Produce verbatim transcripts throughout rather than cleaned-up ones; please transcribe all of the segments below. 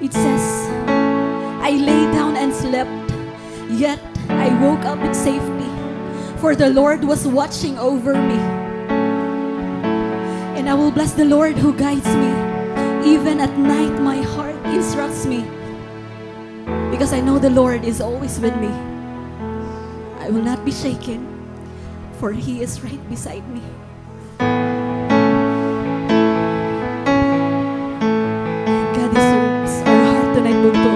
It says, "I lay down and slept, yet I woke up in safety, for the Lord was watching over me. And I will bless the Lord who guides me. Even at night, my heart instructs me, because I know the Lord is always with me. I will not be shaken, for He is right beside me." God deserves our heart tonight, bugto.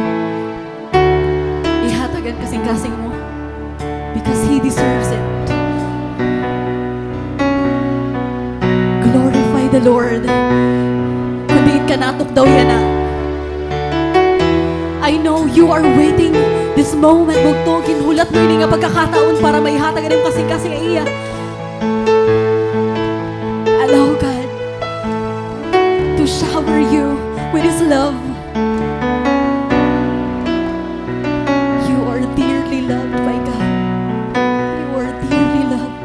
Ihatag an kasingkasing mo, because He deserves it. Glorify the Lord. Kon diin ka natukdaw yana. I know you are waiting this moment, bugto. Ginhulat mo ini nga pagkakataon para maihatag an imo kasingkasing ha iya. Allow God to shower you with His love. You are dearly loved by God. You are dearly loved.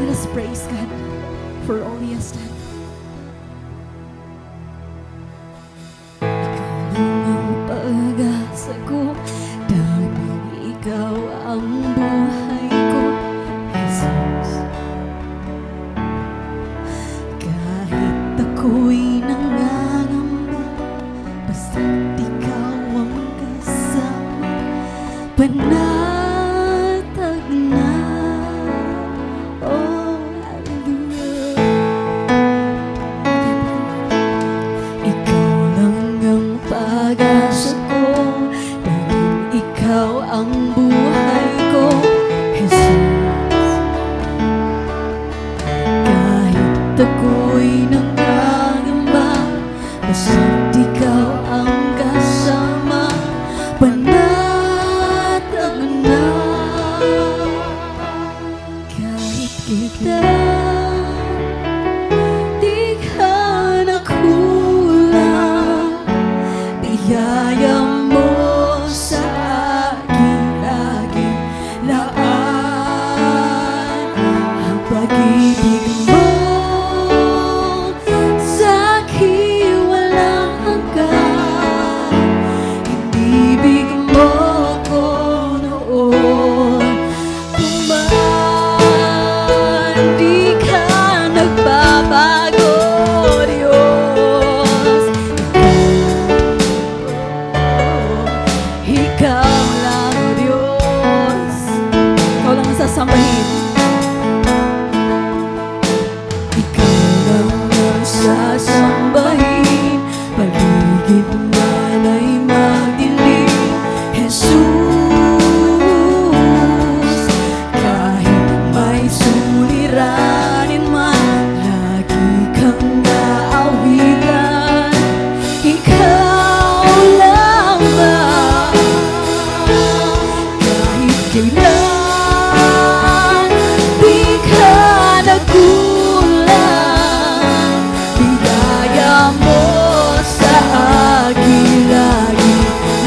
Let us praise God for all He has done. Ikaw lang ang pag-asa ko, tanging ikaw ang buhay ko, Jesus. Kahit ako'y nangangamba, basta't ikaw ang kasama, panatag na. Oh, hallelujah. Ikaw lang ang pag-asa ko, tanging ikaw ang buhay ko, Jesus. Kahit ako'y nangangamba, basta't ikaw ang kasama, panatag na. Kahit kita, di ka na kulang, biyaya mo sa akin lagi. Laan ang pag-ibig mo sa akin walang hanggan. Inibig mo ko noon pa man, di ka nagbabago, Diyos. Ikaw lang, Diyos. Ikaw lang ang sasambahin. Ikaw lang ang sasambahin. Paligid man ay madilim, Jesus. Kahit may suliranin man, lagi kang naawitan. Ikaw lamang, kahit kailan, di ka nagkulang. Biyaya mo sa akin lagi,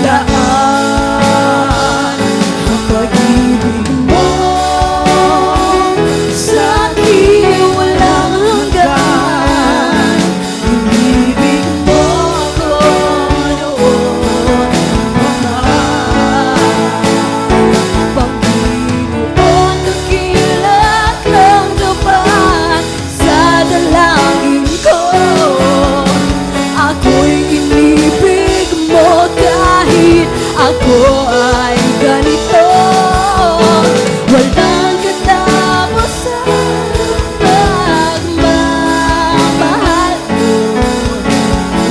laan ang pag-ibig mo sa akin walang hanggan. Inibig mo ko noon pa man. Panginoon, dakila kang tapat sa dalangin ko. Ako'y inibig mo kahit ako ay ganito. Walang katapos ang pagmamahal mo.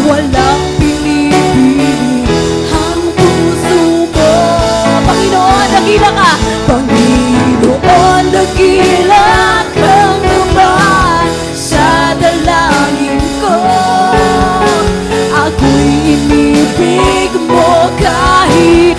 Walang pinipili ang puso mo. Panginoon, dakila ka. Panginoon, dakila kang tapat sa dalangin ko. Ako'y inibig mo kahit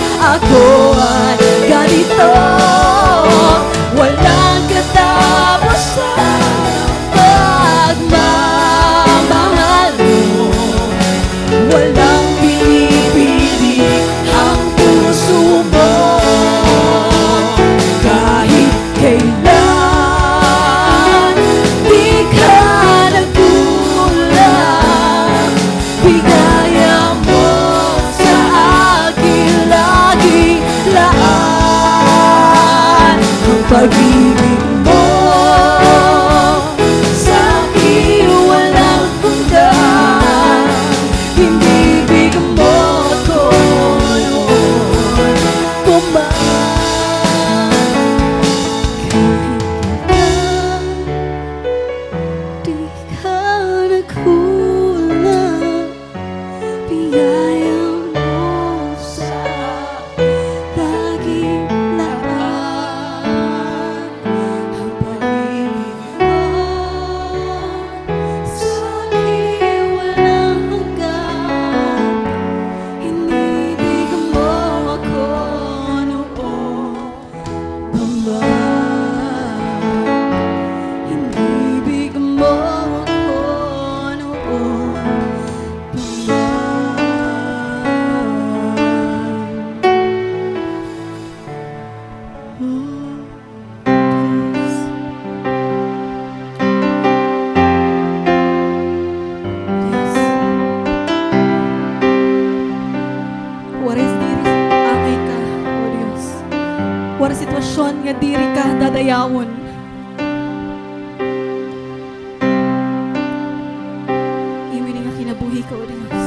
dayawon. Imo ini nga kinabuhi ko, O Dios.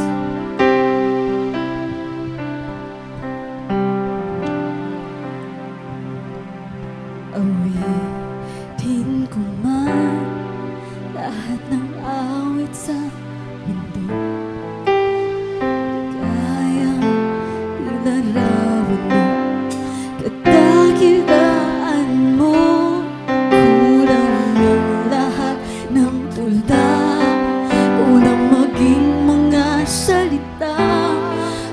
Awitin ko man lahat ng awit sa mundo, di kayang ilarawan ang kadakilaan mo. Kulang ang lahat ng tula, kulang maging mga salita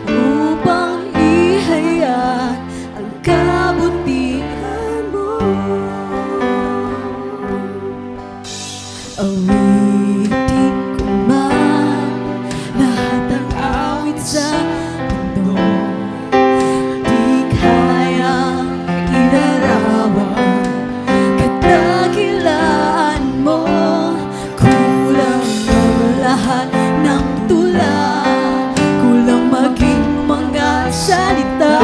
upang ihayag ang kabutihan mo. Awitin ko man lahat ng awit sa mundo, di kayang ilarawan ang kadakilaan mo. Kulang ang lahat ng tula, kulang maging mga salita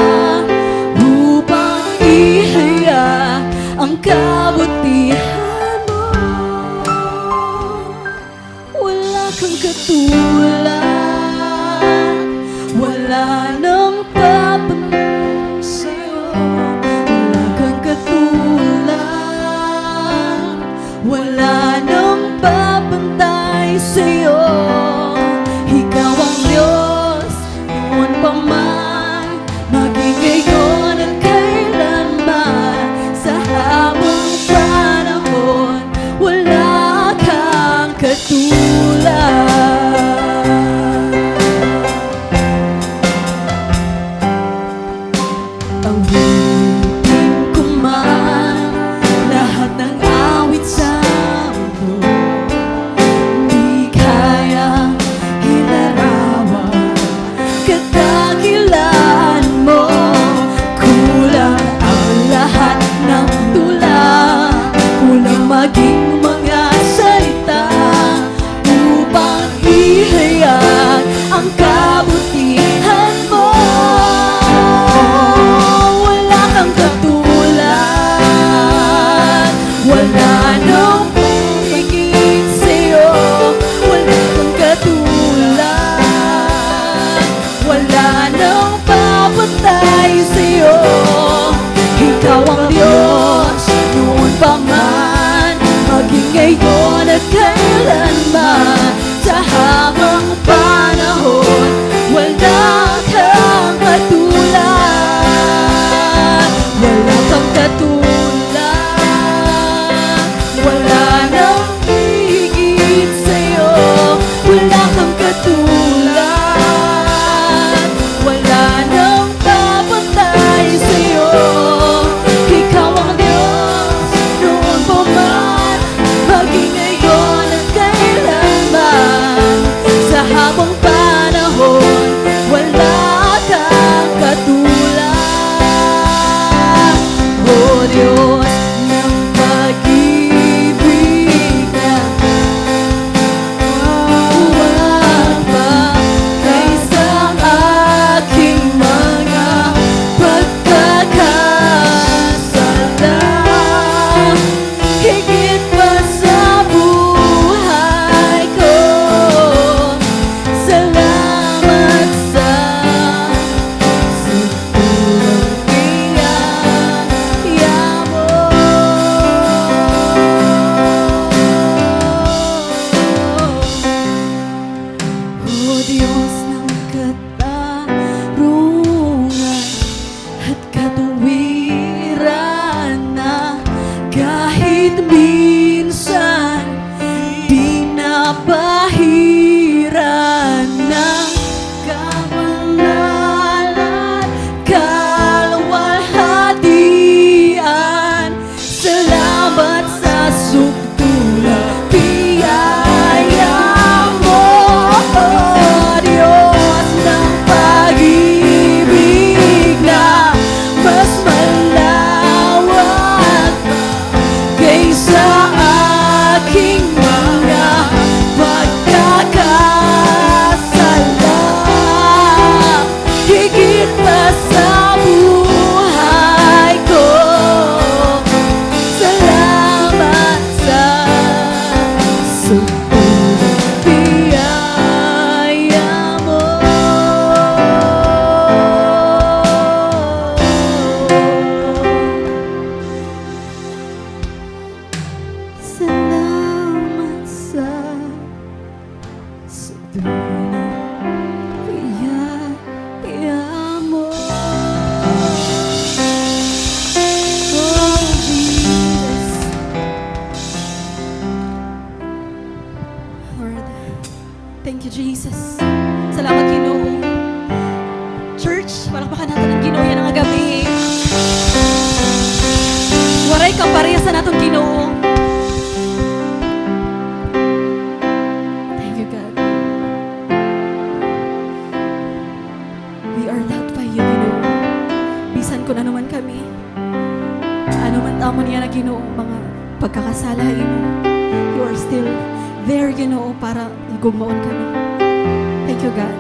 upang ihayag ang kabutihan mo. Wala kang katulad, wala nang papantay sa'yo. Wala kang katulad, wala nang papantay sa'yo. Ikaw ang Diyos, noon pa man, maging ngayon at kailanman, sa habang panahon, wala kang katulad. Awitin ko man lahat ng awit sa mundo, di kayang ilarawan kadakilaan mo. Kulang ang lahat ng tula, kulang maging mga salita Kaya, kaya mo. Oh, Jesus. Lord, thank you, Jesus. Salamat, Ginoo. Church, palakpakan naton an Ginoo yana nga gab-i. Waray kapareha sa aton Ginoo. Thank you, God. We are loved by you, Ginoo. Bisan kon ano man kami, ano man it amon yana, Ginoo, mga pagkakasala ha imo, you are still there, Ginoo, para higugmaon kami. Thank you, God.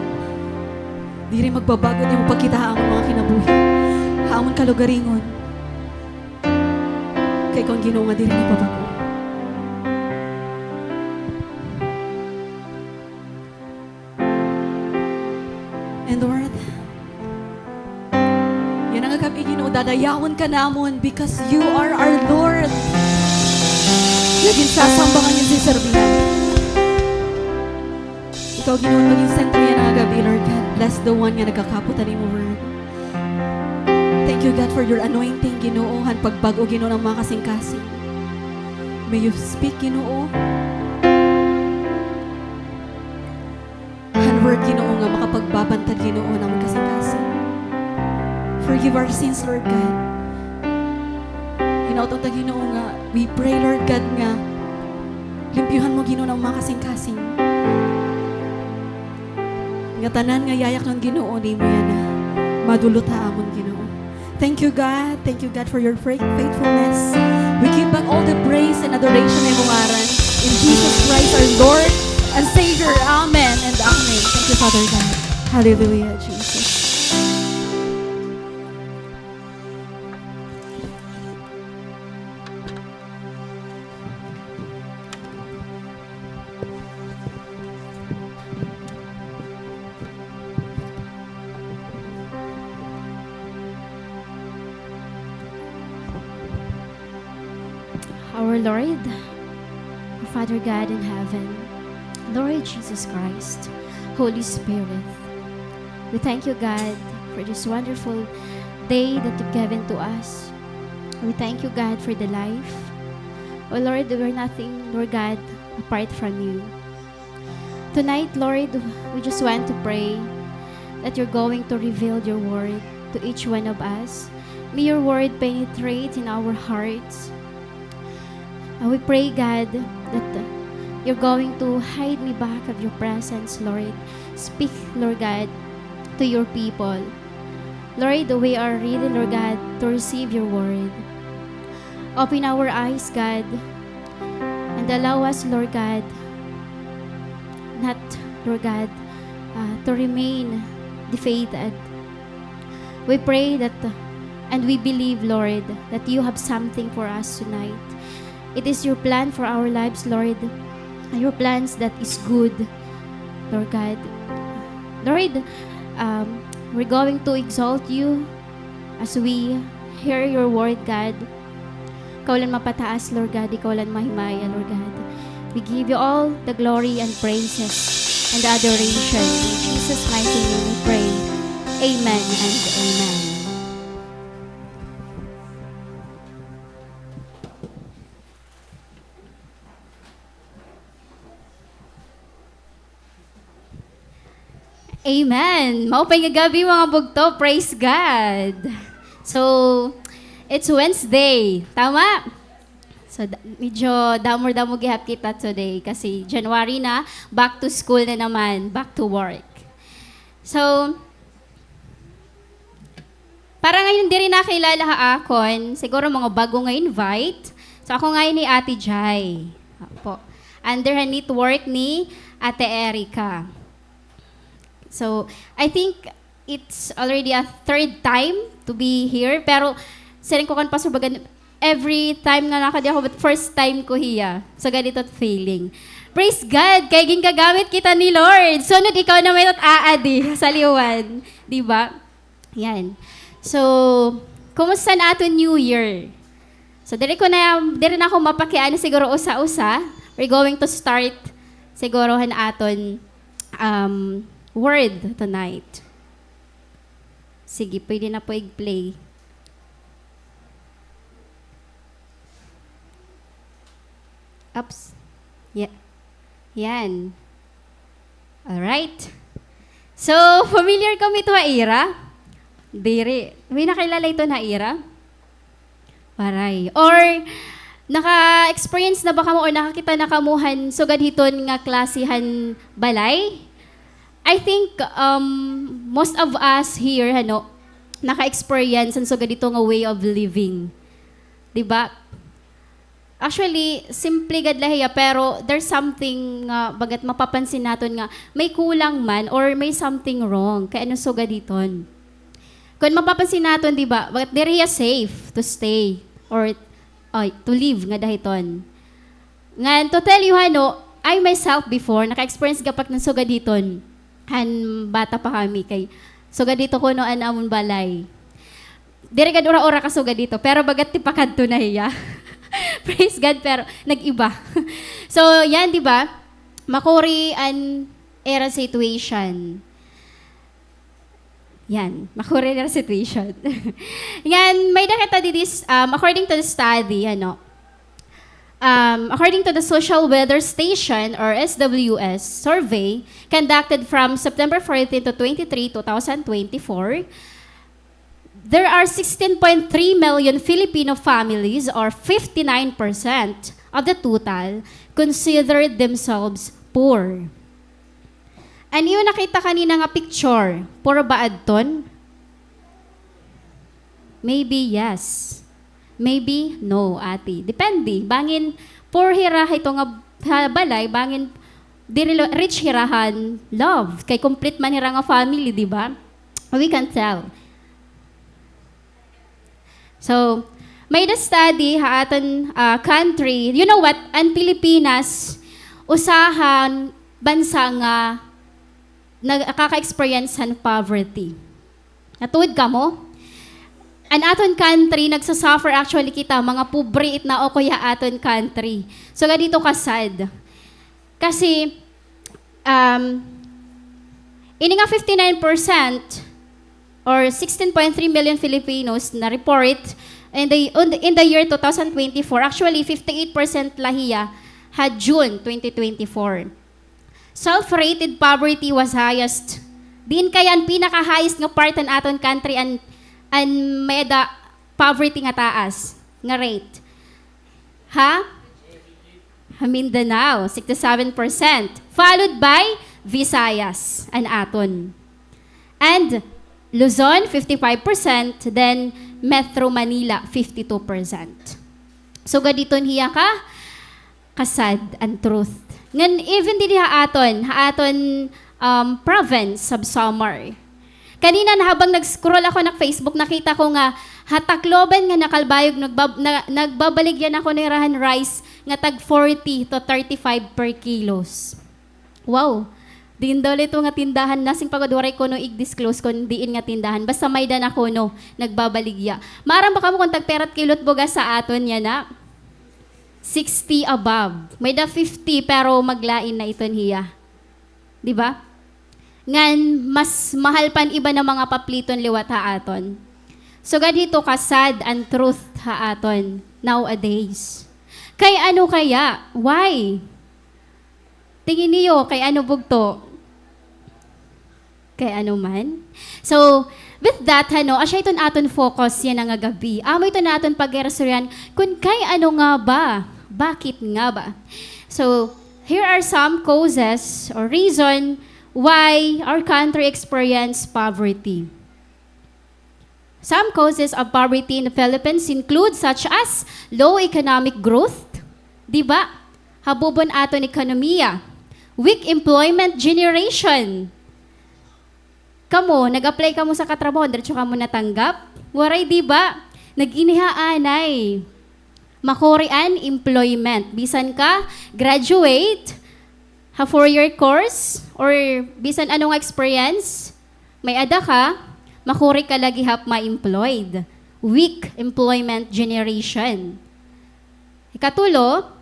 Diri magbabago it imo pagkita ha amon mga kinabuhi, ha amon kalugaringon. Kay ikaw an Ginoo nga diri nagbabago. And Lord, yana nga gab-i, Ginoo, dadayawon ka namon because you are our Lord. Nga ginsasamba ngan ginseserbihan. Ikaw, Ginoo, an maging sentro yana nga gab-i, Lord God. Bless the one nga nagakapot han imo word. Thank you, God, for your anointing, Ginoo, han pagbag-o, Ginoo, han mga kasingkasing. May you speak, Ginoo. Han word, Ginoo, nga makapagbabantad, Ginoo, han amon kasingkasing. Forgive our sins, Lord God. Hinaot unta, Ginoo, nga we pray, Lord God, nga limpyuhan mo, Ginoo, an mga kasingkasing. Nga tanan nga yayaknon, Ginoo, nimo yana madulot ha amon, Ginoo. Thank you, God. Thank you, God, for your faith-, faithfulness. We give back all the praise and adoration ha imo ngaran. In Jesus Christ, our Lord and Savior. Amen and amen. Thank you, Father God. Hallelujah, Jesus. Our Lord, our Father God in heaven, Lord Jesus Christ, Holy Spirit, we thank you, God, for this wonderful day that you've given to us. We thank you, God, for the life. Oh Lord, we're nothing, Lord God, apart from you. Tonight, Lord, we just want to pray that you're going to reveal your word to each one of us. May your word penetrate in our hearts. And we pray, God, that you're going to hide me back of your presence, Lord. Speak, Lord God, to your people. Lord, we are ready, Lord God, to receive your word. Open our eyes, God, and allow us, Lord God, not, Lord God, uh, to remain defeated. We pray that, uh, and we believe, Lord, that you have something for us tonight. It is your plan for our lives, Lord. Your plans that is good, Lord God. Lord, um, we're going to exalt you as we hear your word, God. Ikaw la an mapataas, Lord God. Ikaw la an mahimaya, Lord God. We give you all the glory and praises and the adoration. In Jesus' mighty name we pray. Amen and amen. Amen. Maupay nga gab-i, mga bugto. Praise God. So, it's Wednesday. Tama? So, da-, medyo damor-damo gihap kita today kasi January na, back to school na naman, back to work. So, para ngayon diri nakilala ha akon, siguro mga bag-o nga invite. So, ako ngayon hi Ate Jai. Opo. Under han network ni Ate Erica. So, I think it's already a third time to be here. Pero, siring ko kan Pastor Bagan, every time nga nakadi ako, but first time ko hiya. So, ganito it feeling. Praise God! Kay gingagamit kita ni Lord. Sunod, ikaw na may aadi sa liwan. Di ba? Yan. So, kumusta an aton New Year? So, diri ko na, diri na ako mapakiana siguro usa-usa. We're going to start siguro han aton um, word tonight. Sige, pwede na po i-play. Oops. Ya-, yan. Alright. So, familiar kami ito ha ira? Diri. May nakilala ito ha ira? Waray. Or, naka-experience na ba kamo or nakakita na kamo han sugad hiton nga klase han balay? I think, um, most of us here, ano, naka-experience han sugad hito nga way of living. Di ba? Actually, simple gad la hiya, pero there's something nga bagat mapapansin naton nga may kulang man or may something wrong. Kay ano sugad hiton? Kon mapapansin naton, di ba, bagat diri hiya safe to stay or, ay, to live ngada hiton. Ngan, to tell you, hano, I myself before, naka-experience gad ak han sugad hiton. Han bata pa kami kay sugad hito kuno an amon balay. Diri gad ura-ura kasugad hito, pero bagat tipakadto na hiya. Praise God, pero nag-iba. So, yan, di ba? Makuri an ira situation. Yan, makuri an ira situation. Ngan, may-ada kita didi, um, according to the study, ano, um, according to the Social Weather Station or S W S survey conducted from September fourteen to twenty-three, two thousand twenty-four, there are sixteen point three million Filipino families, or fifty-nine percent of the total, considered themselves poor. An iyo nakita kanina nga picture, puro ba adton? Maybe yes. Maybe no, ate. Depende. Bangin poor hira hito nga ha balay, bangin diri lo-, rich hira han love. Kay complete man hira nga family, di ba? We can tell. So, may-ada study ha aton, ah, country. You know what? An Pilipinas, usa han bansa nga nakaka-experience han poverty. Natuod kamo? An aton country, nagsa-suffer actually kita, mga pobre it na o kuya aton country. Sugad hito ka-sad. Kasi, um, ini nga fifty-nine percent or sixteen point three million Filipinos na-report in the, in the, in the year two thousand twenty-four, actually, fifty-eight percent la hiya ha June twenty twenty-four. Self-rated poverty was highest. Diin kaya an pinaka-highest nga part han aton country an, an may-ada poverty nga taas nga rate? Ha? Ha Mindanao, sixty-seven percent. Followed by Visayas, an aton. And Luzon, fifty-five percent. Then Metro Manila, fifty-two percent. Sugad hiton hiya ka, ka-sad an truth. Ngan even didi ha aton, ha aton, um, province of Samar. Kanina na habang nag-scroll ako han Facebook, nakita ko nga ha Tacloban ngan ha Calbayog nagbab-, na, nagbabaligya na kuno hira han rice nga tag forty to thirty-five per kilos. Wow! Diin daw la ito nga tindahan, nasiring pa gud waray kuno i-disclose kon diin nga tindahan. Basta may-ada na kuno nagbabaligya. Maaram ba kamo kon tagpira it kilo it bugas ha aton yana? Sixty above. May-ada fifty, pero maglain na iton hiya. Di ba? Ngan mas mahal pa an iba nga mga papliton liwat ha aton. Sugad hito ka-sad an truth ha aton nowadays. Kay ano kaya? Why? Tingin niyo, kay ano bugto? Kay ano man? So, with that, hano, asya iton aton focus yana nga gab-i. Amo iton aton pag-iristoryahan kon kay ano nga ba? Bakit nga ba? So, here are some causes or reason why our country experience poverty. Some causes of poverty in the Philippines include such as low economic growth, di ba? Habubon aton ekonomiya. Weak employment generation. Kamo, nag-apply kamo sa katrabaho, diretso kamo natanggap? Waray, di ba? Nag-iniha anay. Makuri an employment. Bisan ka graduate, ha four-year course, or bisan ano nga experience, may-ada ka, makuri ka la gihap ma-employed. Weak employment generation. Ikatulo,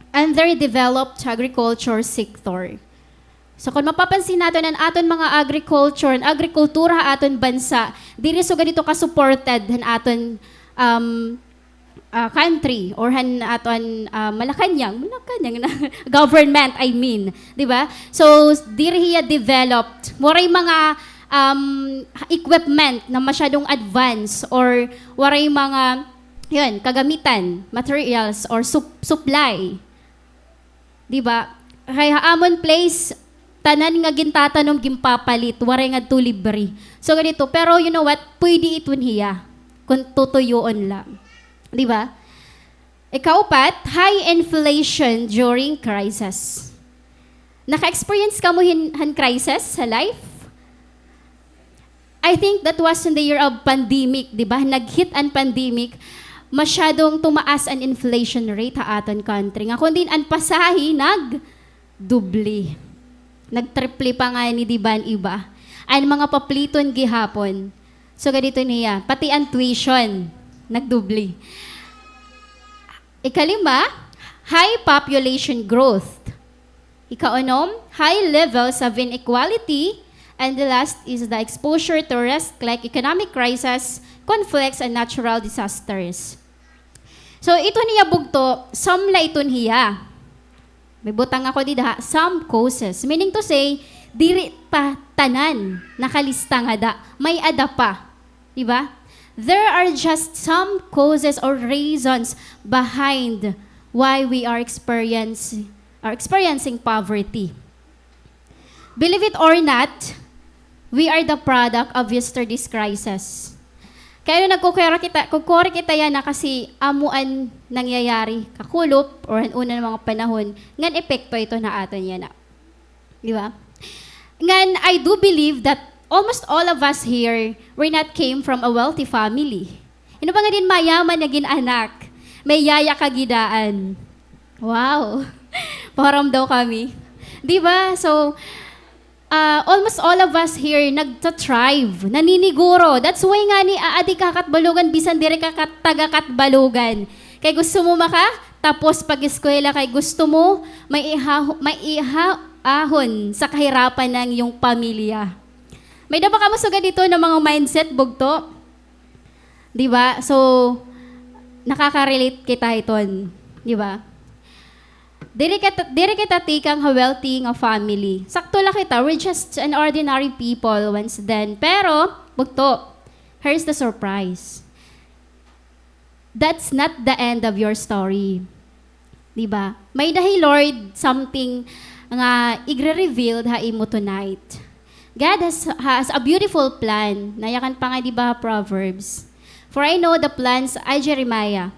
underdeveloped agriculture sector. So, kon mapapansin naton an aton mga agriculture, an agrikultura ha aton bansa, diri sugad ito ka-supported han aton, um, ah, country or han aton, ah, Malacañang, Malacañang na government, I mean, di ba? So, diri hiya developed. Waray mga, um, equipment na masyadong advance or waray mga, yun, kagamitan, materials or sup-, supply. Di ba? Kay ha amon place, tanan nga gintatanom, ginpapalit, waray ngadto libre. So, ganito, pero you know what? Pwede iton hiya, kung tutuyoon la. Di ba? Ikaupat, high inflation during crisis. Naka-experience kamo hin-, han crisis sa life? I think that was in the year of pandemic, di ba? Nag-hit an pandemic, masyadong tumaas an inflation rate ha aton country. Nga kundi an pasahe nagdoble. Nagtriple pa ngani, di ba, an iba? An mga papliton gihapon. So, ganito niya, pati an tuition, nagdoble. Ikalima, high population growth. Ikaunom, high levels of inequality. And the last is the exposure to risk like economic crisis, conflicts, and natural disasters. So, iton hiya bugto, some la iton hiya. May butang ako dida, ha, some causes. Meaning to say, diri pa tanan nakalista ngada. May-ada pa. Di ba? There are just some causes or reasons behind why we are experience-, are experiencing poverty. Believe it or not, we are the product of yesterday's crisis. Kay ano, nagkukuri kita, kukuri kita yana kasi amo an nangyayari kakulop or an una nga mga panahon, ngan epekto ito ha aton yana. Di ba? Ngan, I do believe that almost all of us here, we're not came from a wealthy family. Hin-o ba nga diin mayaman nga gin-anak? May yaya ka gidaan. Wow. Pahuram daw kami. Di ba? So, ah, almost all of us here nagta-thrive, naniniguro. That's why ngani aadi ka ha Catbalogan, bisan diri ka kat-, taga Catbalogan. Kay gusto mo makatapos pag-eskwela, kay gusto mo maiha-, maihaahon sa kahirapan ng iyong pamilya. May-ada ba kamo sugad hito nga mga mindset, bugto? Di ba? So, nakaka-relate kita hiton. Di ba? Diri kita, diri kita tikang ha wealthy nga family. Sakto la kita, we're just an ordinary people once then. Pero, bugto, here's the surprise. That's not the end of your story. Di ba? May-ada hi Lord something nga igre-reveal ha imo tonight. God has, has a beautiful plan. Nayakan pa nga, di ba, Proverbs? "For I know the plans," ay, Jeremiah.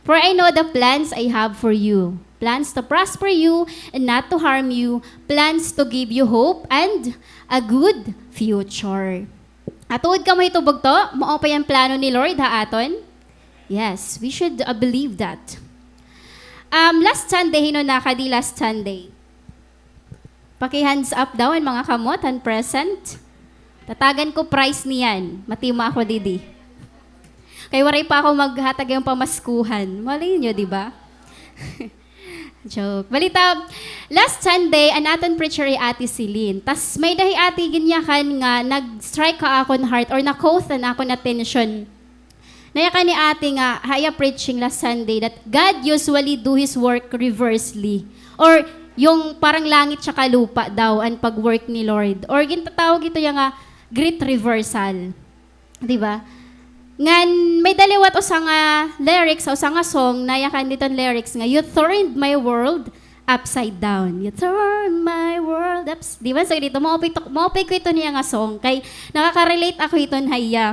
"For I know the plans I have for you. Plans to prosper you and not to harm you. Plans to give you hope and a good future." Atuod kamo hito, bugto? Maupay an plano ni Lord ha aton? Yes, we should, uh, believe that. Um, last Sunday, hin-o nakadi last Sunday? Paki-hands up daw an mga kamot, an present. Tatagan ko prize niyan. Matima ako didi. Kay waray pa ako maghatag hin pamaskuhan. Malay niyo, di ba? Joke. Balita, last Sunday, an aton preacher hi Ate Celine. Tas may-ada hi Ate ginyakan nga nag-strike ha akon heart or na-caught an akon attention. Nayakan ni Ate nga, ha iya preaching last Sunday, that God usually do His work reversely. Or, yung parang langit tsaka lupa daw an pag-work ni Lord. Or, gintatawag ito iya nga great reversal. Di ba? Ngan may-ada liwat usa nga lyrics, usa nga song, nayakan didto an lyrics nga, "You turned my world upside down. You turned my world ups-," di ba? So, didto, maupay to, maupay ko iton niya nga song. Kay, nakaka-relate ako hiton ha iya.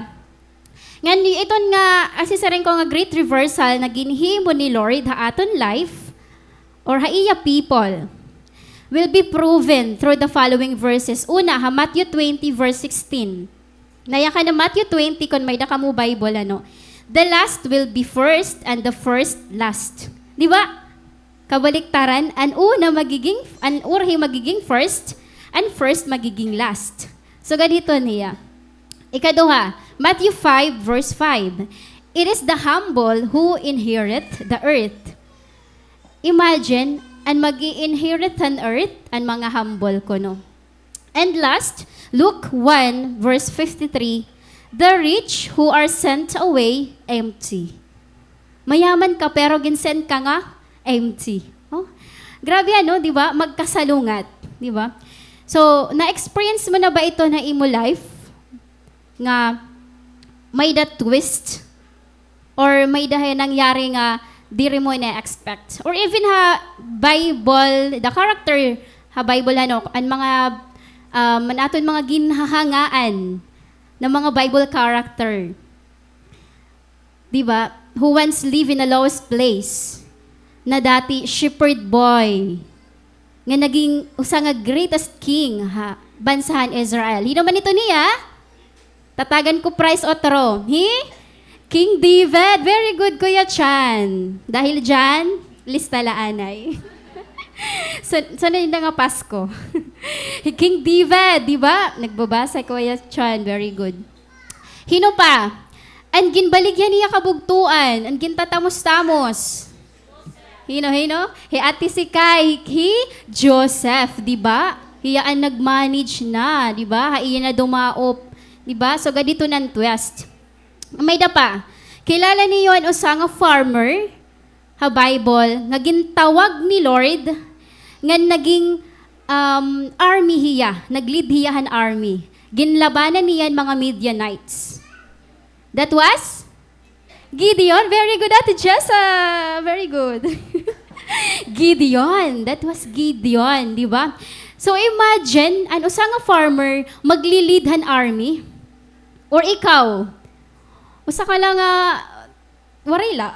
Ngan, iton nga, asisiring ko nga great reversal na ginhimo ni Lord ha aton life, or ha iya people, will be proven through the following verses. Una, ha Matthew twenty, verse sixteen. Nayakan ha Matthew twenty, kon may-ada kamo Bible, ano, "The last will be first, and the first last." Di ba? Kabaliktaran, an una magiging, an urhi magiging first, an first magiging last. So, ganito niya. Ikaduha, Matthew five, verse five. "It is the humble who inherit the earth." Imagine, An mag-i-inherit han earth, an mga humble kuno. And last, Luke one verse fifty-three, "The rich who are sent away empty." Mayaman ka pero gin-send ka nga empty. Oh? Grabe ano, di ba? Magkasalungat, di ba? So, na-experience mo na ba ito na imo life? Nga may-ada twist? Or may-ada nangyari nga diri mo na-expect? Or even ha Bible, the character ha Bible, ano, an mga, um, an aton mga ginhahangaan na mga Bible character. Di ba? Who once live in a lowest place, na dati shepherd boy, nga naging usa nga greatest king ha bansa han Israel. Hin-o man ito niya? Tatagan ko prize otro. Hi? King David. Very good, Kuya Chan. Dahil diyan, lista la anay. Sa, sa na nga Pasko. Hi King David, di ba? Nagbabasa, Kuya Chan. Very good. Hin-o pa? An ginbaligya niya kabugtoan, an gintatamos-tamos. Hin-o, hin-o? Hi Ate Sikay, hi Joseph, di ba? Hiya an nag-manage na, di ba? Ha iya na dumaop, di ba? So, gad ito nan twist. May-ada pa. Kilala niyo an usa nga farmer ha Bible nga gintawag ni Lord nga naging, um, army hiya, nag-lead hiya han army. Ginlabanan niya an mga Midianites. That was Gideon. Very good, Ate Jessa. Very good. Gideon. That was Gideon, di ba? So, imagine, an usa nga farmer, magli-lead han army. Or ikaw, usa ka la nga, waray la.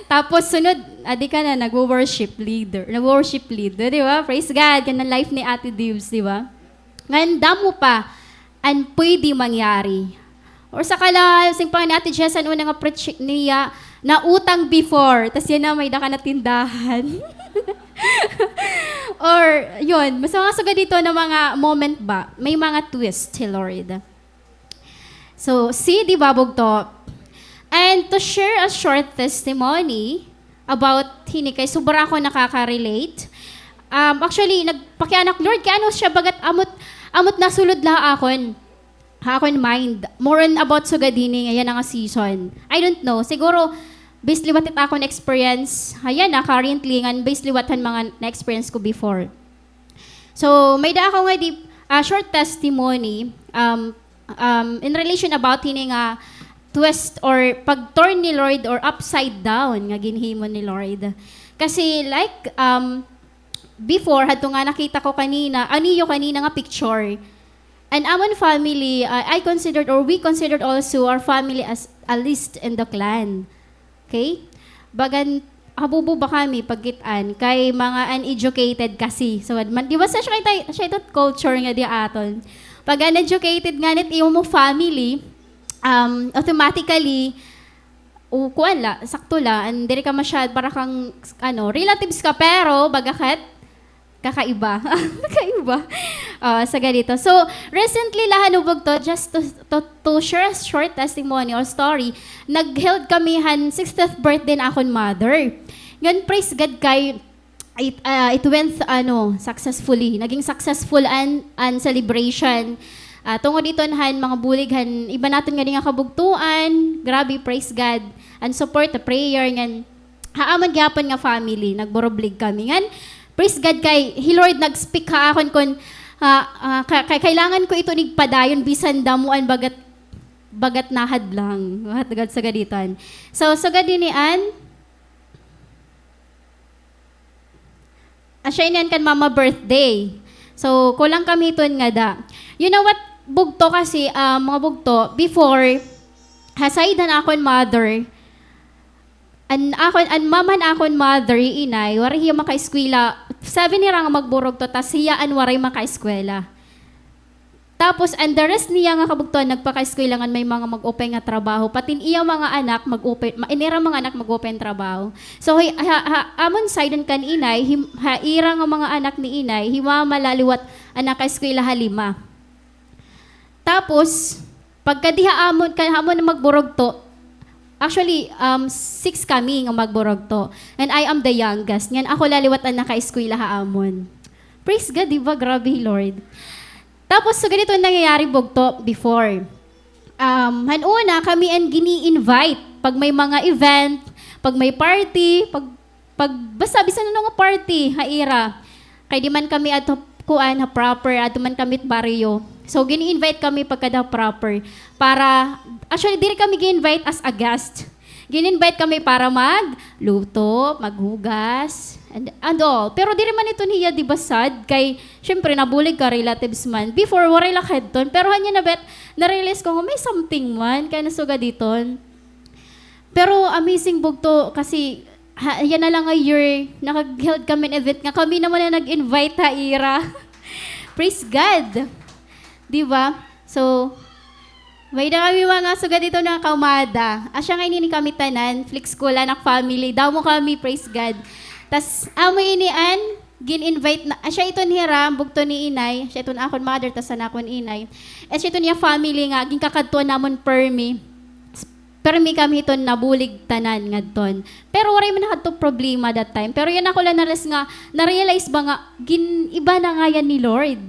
Tapos, sunod, adi ka na, nagwo-worship leader. Nagwo-worship leader, di ba? Praise God, kanan life ni Ate Dibs, di ba? Ngan damo pa an pwede mangyari. Or sa kala, sing pa ni Ate Jess, an una nga preach niya, nautang before, tas yana may-ada ka na tindahan. Or, yun, mas mga sugad dito na mga moment ba, may mga twist si Lord. So, see, di ba, bugto? And to share a short testimony about hini, kay sobra ako nakaka-relate. Um, actually, nagpakiana ak, Lord, kay ano siya, bagat amot, amot nasulod la ha akon, ha akon mind. More on about sugad hini, nga yana nga season. I don't know, siguro, based liwat it akon experience, ha yana, currently, ngan based liwat han mga na-experience ko before. So, may-ada ako nga di, ah, short testimony, um, um, in relation about hini nga twist or pag-turn ni Lord or upside down nga ginhimo ni Lord. Kasi, like, um, before, hadto nga nakita ko kanina, an iyo kanina nga picture. An amon family, ah, I considered or we considered also our family as a least in the clan. Okay? Bagan, habubo ba kami pagkit-an kay mga uneducated kasi. So, man, di ba sa siya, siya ito culture nga di aton. Pag uneducated nga nit imo family, um, automatically, o kuan la, sakto la, and diri ka masyad, para kang, ano, relatives ka, pero baga kat, kakaiba. Kakaiba. Ah, sa ganito. So, recently la, ano, bugto, just to, to, to share a short testimony or story, nag-held kami han sixtieth birthday na akon mother. Ngan, praise God kay, it, ah, it went, ano, successfully. Naging successful an, an celebration. Ah, tungod iton han mga bulig han iba naton nga di nga kabugtoan. Grabe, praise God. An support, the prayer, ngan ha amon gihapon nga family, nagburublig kami. Ngan, praise God kay, hi Lord nag-speak ha akon kon, ah, ah, ka-, kay-, kailangan ko ito nigpadayon, bisan damo an bagat, bagat nahadlang. Bagat gad sa gaditan. So, sugad ini an, asya ini an kan mama birthday. So, kulang kami iton ngada. You know what, bugto kasi, ah, mga bugto, before, ha side han akon mother, An akon, an mama han akon mother, hi inay, waray hiya makaeskwela. Seven hira nga magburugto, tas hiya an waray makaeskwela. Tapos, an the rest niya nga kabugtoan, nagpakaeskwela ngan may mga mag-upay nga trabaho. Pati an iya mga anak, mag-upay, ma-, an ira mga anak, mag-upay nga trabaho. So, hi, ha, ha, amon side an kan inay, him-, ha ira nga mga anak ni inay, hi mama la liwat an nakaeskwela ha lima. Tapos, pagkadi ha amon, kan amon nga magburugto, Actually, um, six kami nga magburugto. And I am the youngest. Ngan ako la liwat an nakaeskwela ha amon. Praise God, di ba? Grabe, Lord. Tapos, so ganito an nangyayari, bugto, before. Um, han una, kami an gini-invite. Pag may mga event, pag may party, pag, pag, basta bisan ano nga party, ha ira. Kay di man kami adto, kuan, ha proper, adto man kami baryo. So, gini-invite kami pagkada proper. Para, actually, diri kami gi-invite as a guest. Gin-invite kami para magluto, maghugas, and, and all. Pero diri man iton hiya, di ba, sad? Kay, syempre, nabulig ka, relatives man. Before, waray la kadton. Pero hanya na bet, na-realize ko nga may something man, kay nasugad iton. Pero amazing, bugto, kasi, ha, yana la nga year, nakag-held kami hin event nga kami naman an nag-invite ha ira. Praise God! Di ba? So, may-ada kami mga sugad iton nga kaumada. Asya nga ini kami tanan, Flex Kulan, ak family. Damo kami, praise God. Tas, amo ini an gin-invite na, asya iton hira, bugto ni inay, asya iton akon mother, tas an akon inay. Asya iton iya family nga, ginkakadtuan namon permi. Permi kami hiton nabulig tanan ngadton. Pero waray man nakadto problema that time. Pero yana ko la na-realize nga, na-realize ba nga, gin-iba na ngay-an ni Lord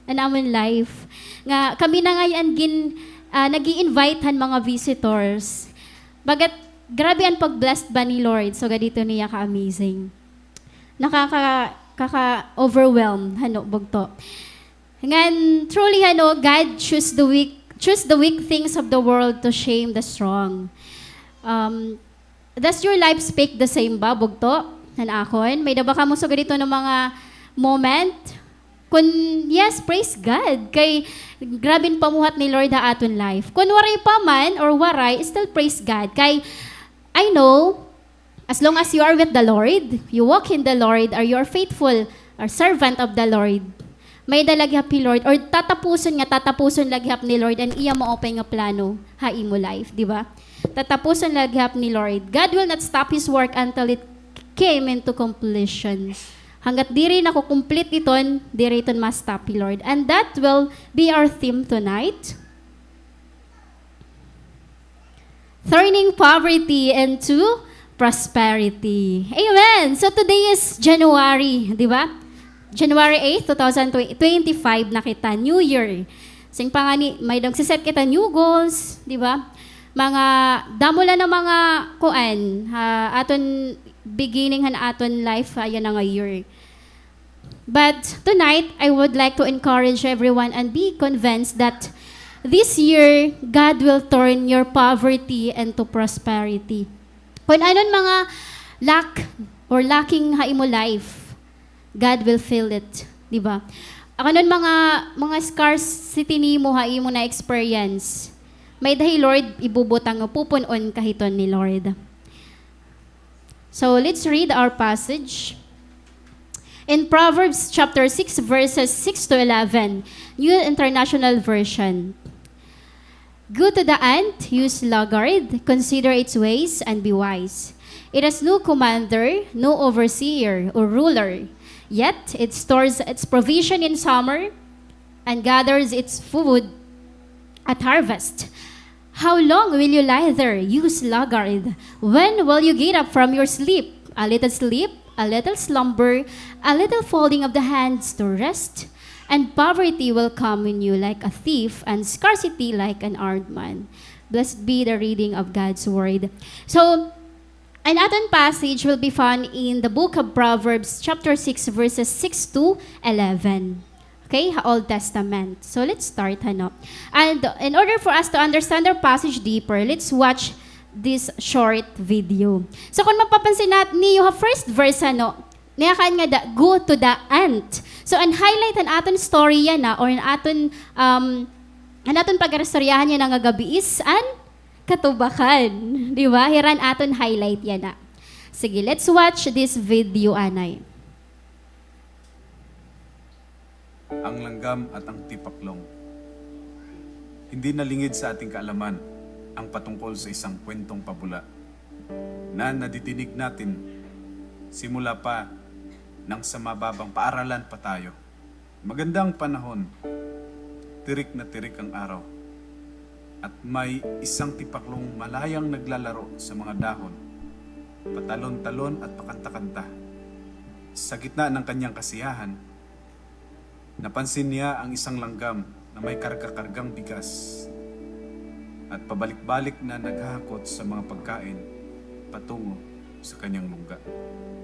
an amon life. Nga kami na ngay-an gin-, ah, nag-i-invite han mga visitors. Bagat, grabe an pag-blessed ba ni Lord. So, ganito niya ka-amazing. Nakaka-, kaka-overwhelm, hano, bugto. Ngan, truly, hano, God choose the weak, choose the weak things of the world to shame the strong. Um, does your life speak the same ba, bugto? Han akon? May-ada ba kamo sugad dito nga mga moment? Kun yes, praise God. Kay grabe an pamuhat ni Lord ha aton life. Kun waray pa man or waray, still praise God. Kay I know, as long as you are with the Lord, you walk in the Lord, or you are faithful, or servant of the Lord, may-ada la gihap hi Lord, or tatapuson nga, tatapuson la gihap ni Lord an iya maupay nga plano ha imo life, di ba? Tatapuson la gihap ni Lord. God will not stop His work until it came into completion. Hanggat diri nakukumplete iton, diri iton ma-stop hi Lord. And that will be our theme tonight. Turning poverty into prosperity. Amen! So today is January, di ba? January eighth, two thousand twenty-five na kita, New Year. Sing pa ngani, may-ada nagse-set kita new goals, di ba? Mga, damo la nga mga kuan, ha, aton beginning han aton life, ha, yana nga year. But tonight, I would like to encourage everyone and be convinced that this year, God will turn your poverty into prosperity. Kun ano an mga lack or lacking ha imo life, God will fill it, di ba? Kun ano an mga, mga scarcity nimo ha imo na-experience, may-ada hi Lord ibubutang nga pupun-on ka hiton ni Lord. So let's read our passage. In Proverbs chapter six, verses six to eleven, New International Version. Go to the ant, you sluggard, consider its ways and be wise. It has no commander, no overseer or ruler. Yet it stores its provision in summer and gathers its food at harvest. How long will you lie there, you sluggard? When will you get up from your sleep? A little sleep, a little slumber, a little folding of the hands to rest, and poverty will come on you like a thief, and scarcity like an armed man. Blessed be the reading of God's word. So, an aton passage will be found in the book of Proverbs, chapter six, verses six to eleven. Okay, ha Old Testament. So, let's start, hano. And in order for us to understand our passage deeper, let's watch this short video. So, kun mapapansin nat-, niyo ha first verse, hano, niyakan nga da, go to the ant. So, an highlight han aton story yana, or an aton, um, an aton pag-aristoryahan yana nga gabi is an katubakan. Di ba? Hira an aton highlight yana. Sige, let's watch this video anay. Ang langgam at ang tipaklong. Hindi na lingid sa ating kaalaman ang patungkol sa isang kwentong pabula na nadidinig natin simula pa nang sa mababang paaralan pa tayo. Maganda ang panahon, tirik na tirik ang araw. At may isang tipaklong malayang naglalaro sa mga dahon, patalon-talon at pakanta-kanta. Sa gitna ng kanyang kasiyahan, napansin niya ang isang langgam na may karga-kargang bigas at pabalik-balik na naghahakot sa mga pagkain patungo sa kanyang lungga.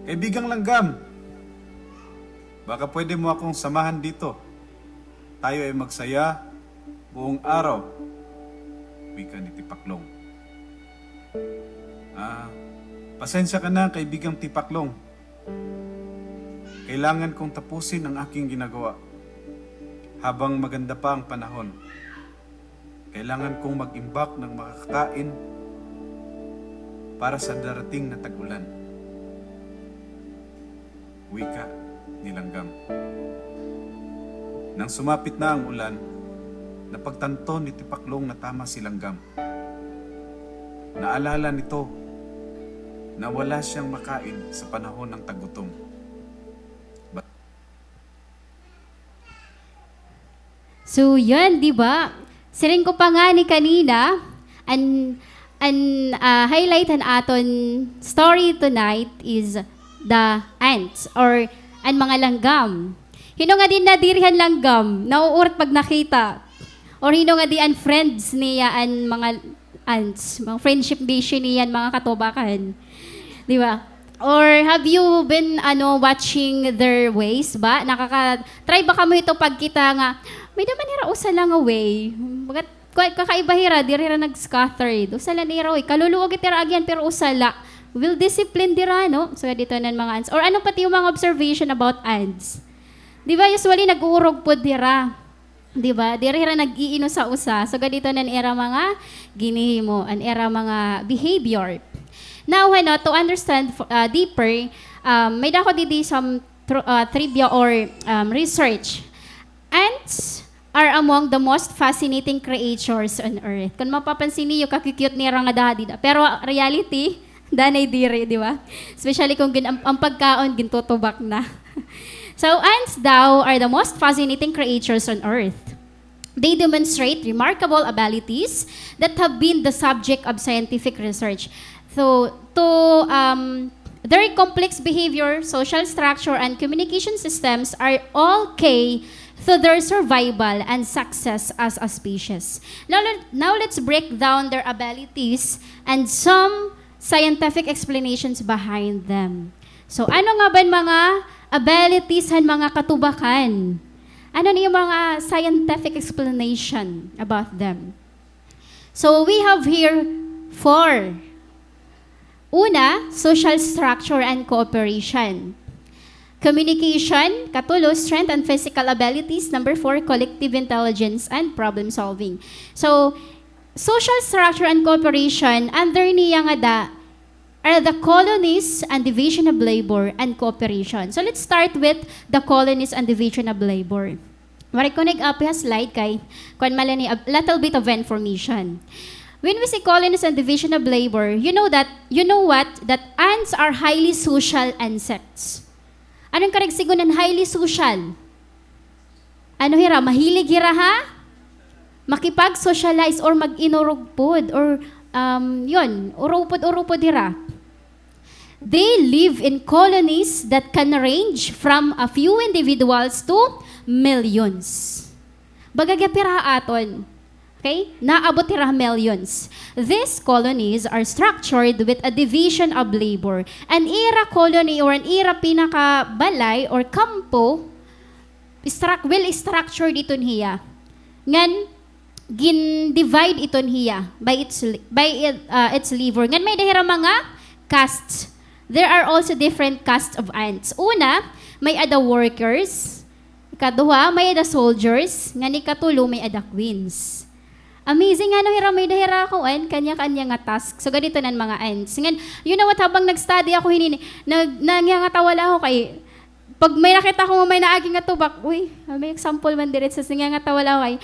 "Kaibigang langgam, baka pwede mo akong samahan dito. Tayo ay magsaya buong araw," wika ni Tipaklong. "Ah, pasensya ka na, kaibigang Tipaklong. Kailangan kong tapusin ang aking ginagawa habang maganda pa ang panahon. Kailangan kong mag-imbak ng makakain para sa darating na tag-ulan," wika ni langgam. Nang sumapit na ang ulan, napagtanto ni Tipaklong na tama si langgam. Naalala nito na wala siyang makain sa panahon ng tag-utom. Ba- So, yun, di ba? Siring ko pa ngani kanina, an, an, ah, highlight han aton story tonight is the ants or an mga langgam. Hin-o nga di nadiri han langgam, nauurat pag nakita. Or hin-o nga di an friends niya an mga ants, mga friendship mission niya an mga katubakan. Di ba? Or have you been, ano, watching their ways ba? Nakaka-, try ba kamo ito pagkita nga, may-ada man hira usa la nga way. Bagat, kwa-, kakaiba hira, diri hira nag-scattered. Usa la nira way. Kaluluo gihap hira agyan, pero usa la. Well disciplined hira, no? So, dito nan mga ants. Or ano pati yung mga observation about ants? Di ba, usually, nag-uurog pod hira. Di ba? Diri hira nag-iinusa-usa. So, ganito nan ira mga ginhihimo, an ira mga behavior. Now, ano, to understand, uh, deeper, um, may-ada ako didi some tr-, uh, trivia or, um, research. Ants are among the most fascinating creatures on earth. Kung mapapansin niyo, ka-cute nira nga dadi da. Pero reality, danay diri, di ba? Especially kung gin-, ang, ang pagkaon, gintutubak na. So, ants daw are the most fascinating creatures on earth. They demonstrate remarkable abilities that have been the subject of scientific research. So, to, um, their complex behavior, social structure, and communication systems are all key to their survival and success as a species. Now, let, now let's break down their abilities and some scientific explanations behind them. So, ano nga ba an mga abilities han mga katubakan? Ano an iyo mga scientific explanation about them? So, we have here four. Una, social structure and cooperation. Communication, katulo, strength and physical abilities. Number four, collective intelligence and problem solving. So, social structure and cooperation, under niya ngada, are the colonies and division of labor and cooperation. So let's start with the colonies and division of labor. Waray ko nag-api ha slide kay kuan man la ni a little bit of information. When we say colonies and division of labor, you know that, you know what? That ants are highly social insects. Ano an karuyag sidngon han highly social? Ano hira, mahilig hira ha makipag-socialize or mag-inurog pod or, um, yun, urupod-urupod hira. They live in colonies that can range from a few individuals to millions. Baga gihap hira ha aton. Okay? Naabot hira ha millions. These colonies are structured with a division of labor. An ira colony or an ira pinakabalay or kampo, struc-, well structured iton hiya. Ngan, gin-divide iton hiya by its li-, by it, ah, its labor. Ngan may-ada hira mga castes. There are also different castes of ants. Una, may-ada workers. Ikaduha, may-ada soldiers. Ngan ikatulo, may-ada queens. Amazing, ano hira, may-ada hira kuan, kanya-kanya nga task. So, ganito nan mga ants. Ngan, you know what, habang nag-study ako hini, nag-, nangangatawa la ako kay pag may nakita ko nga may naagi nga tubak, uy, may example man diri sa, sige nga tawa la ako kay,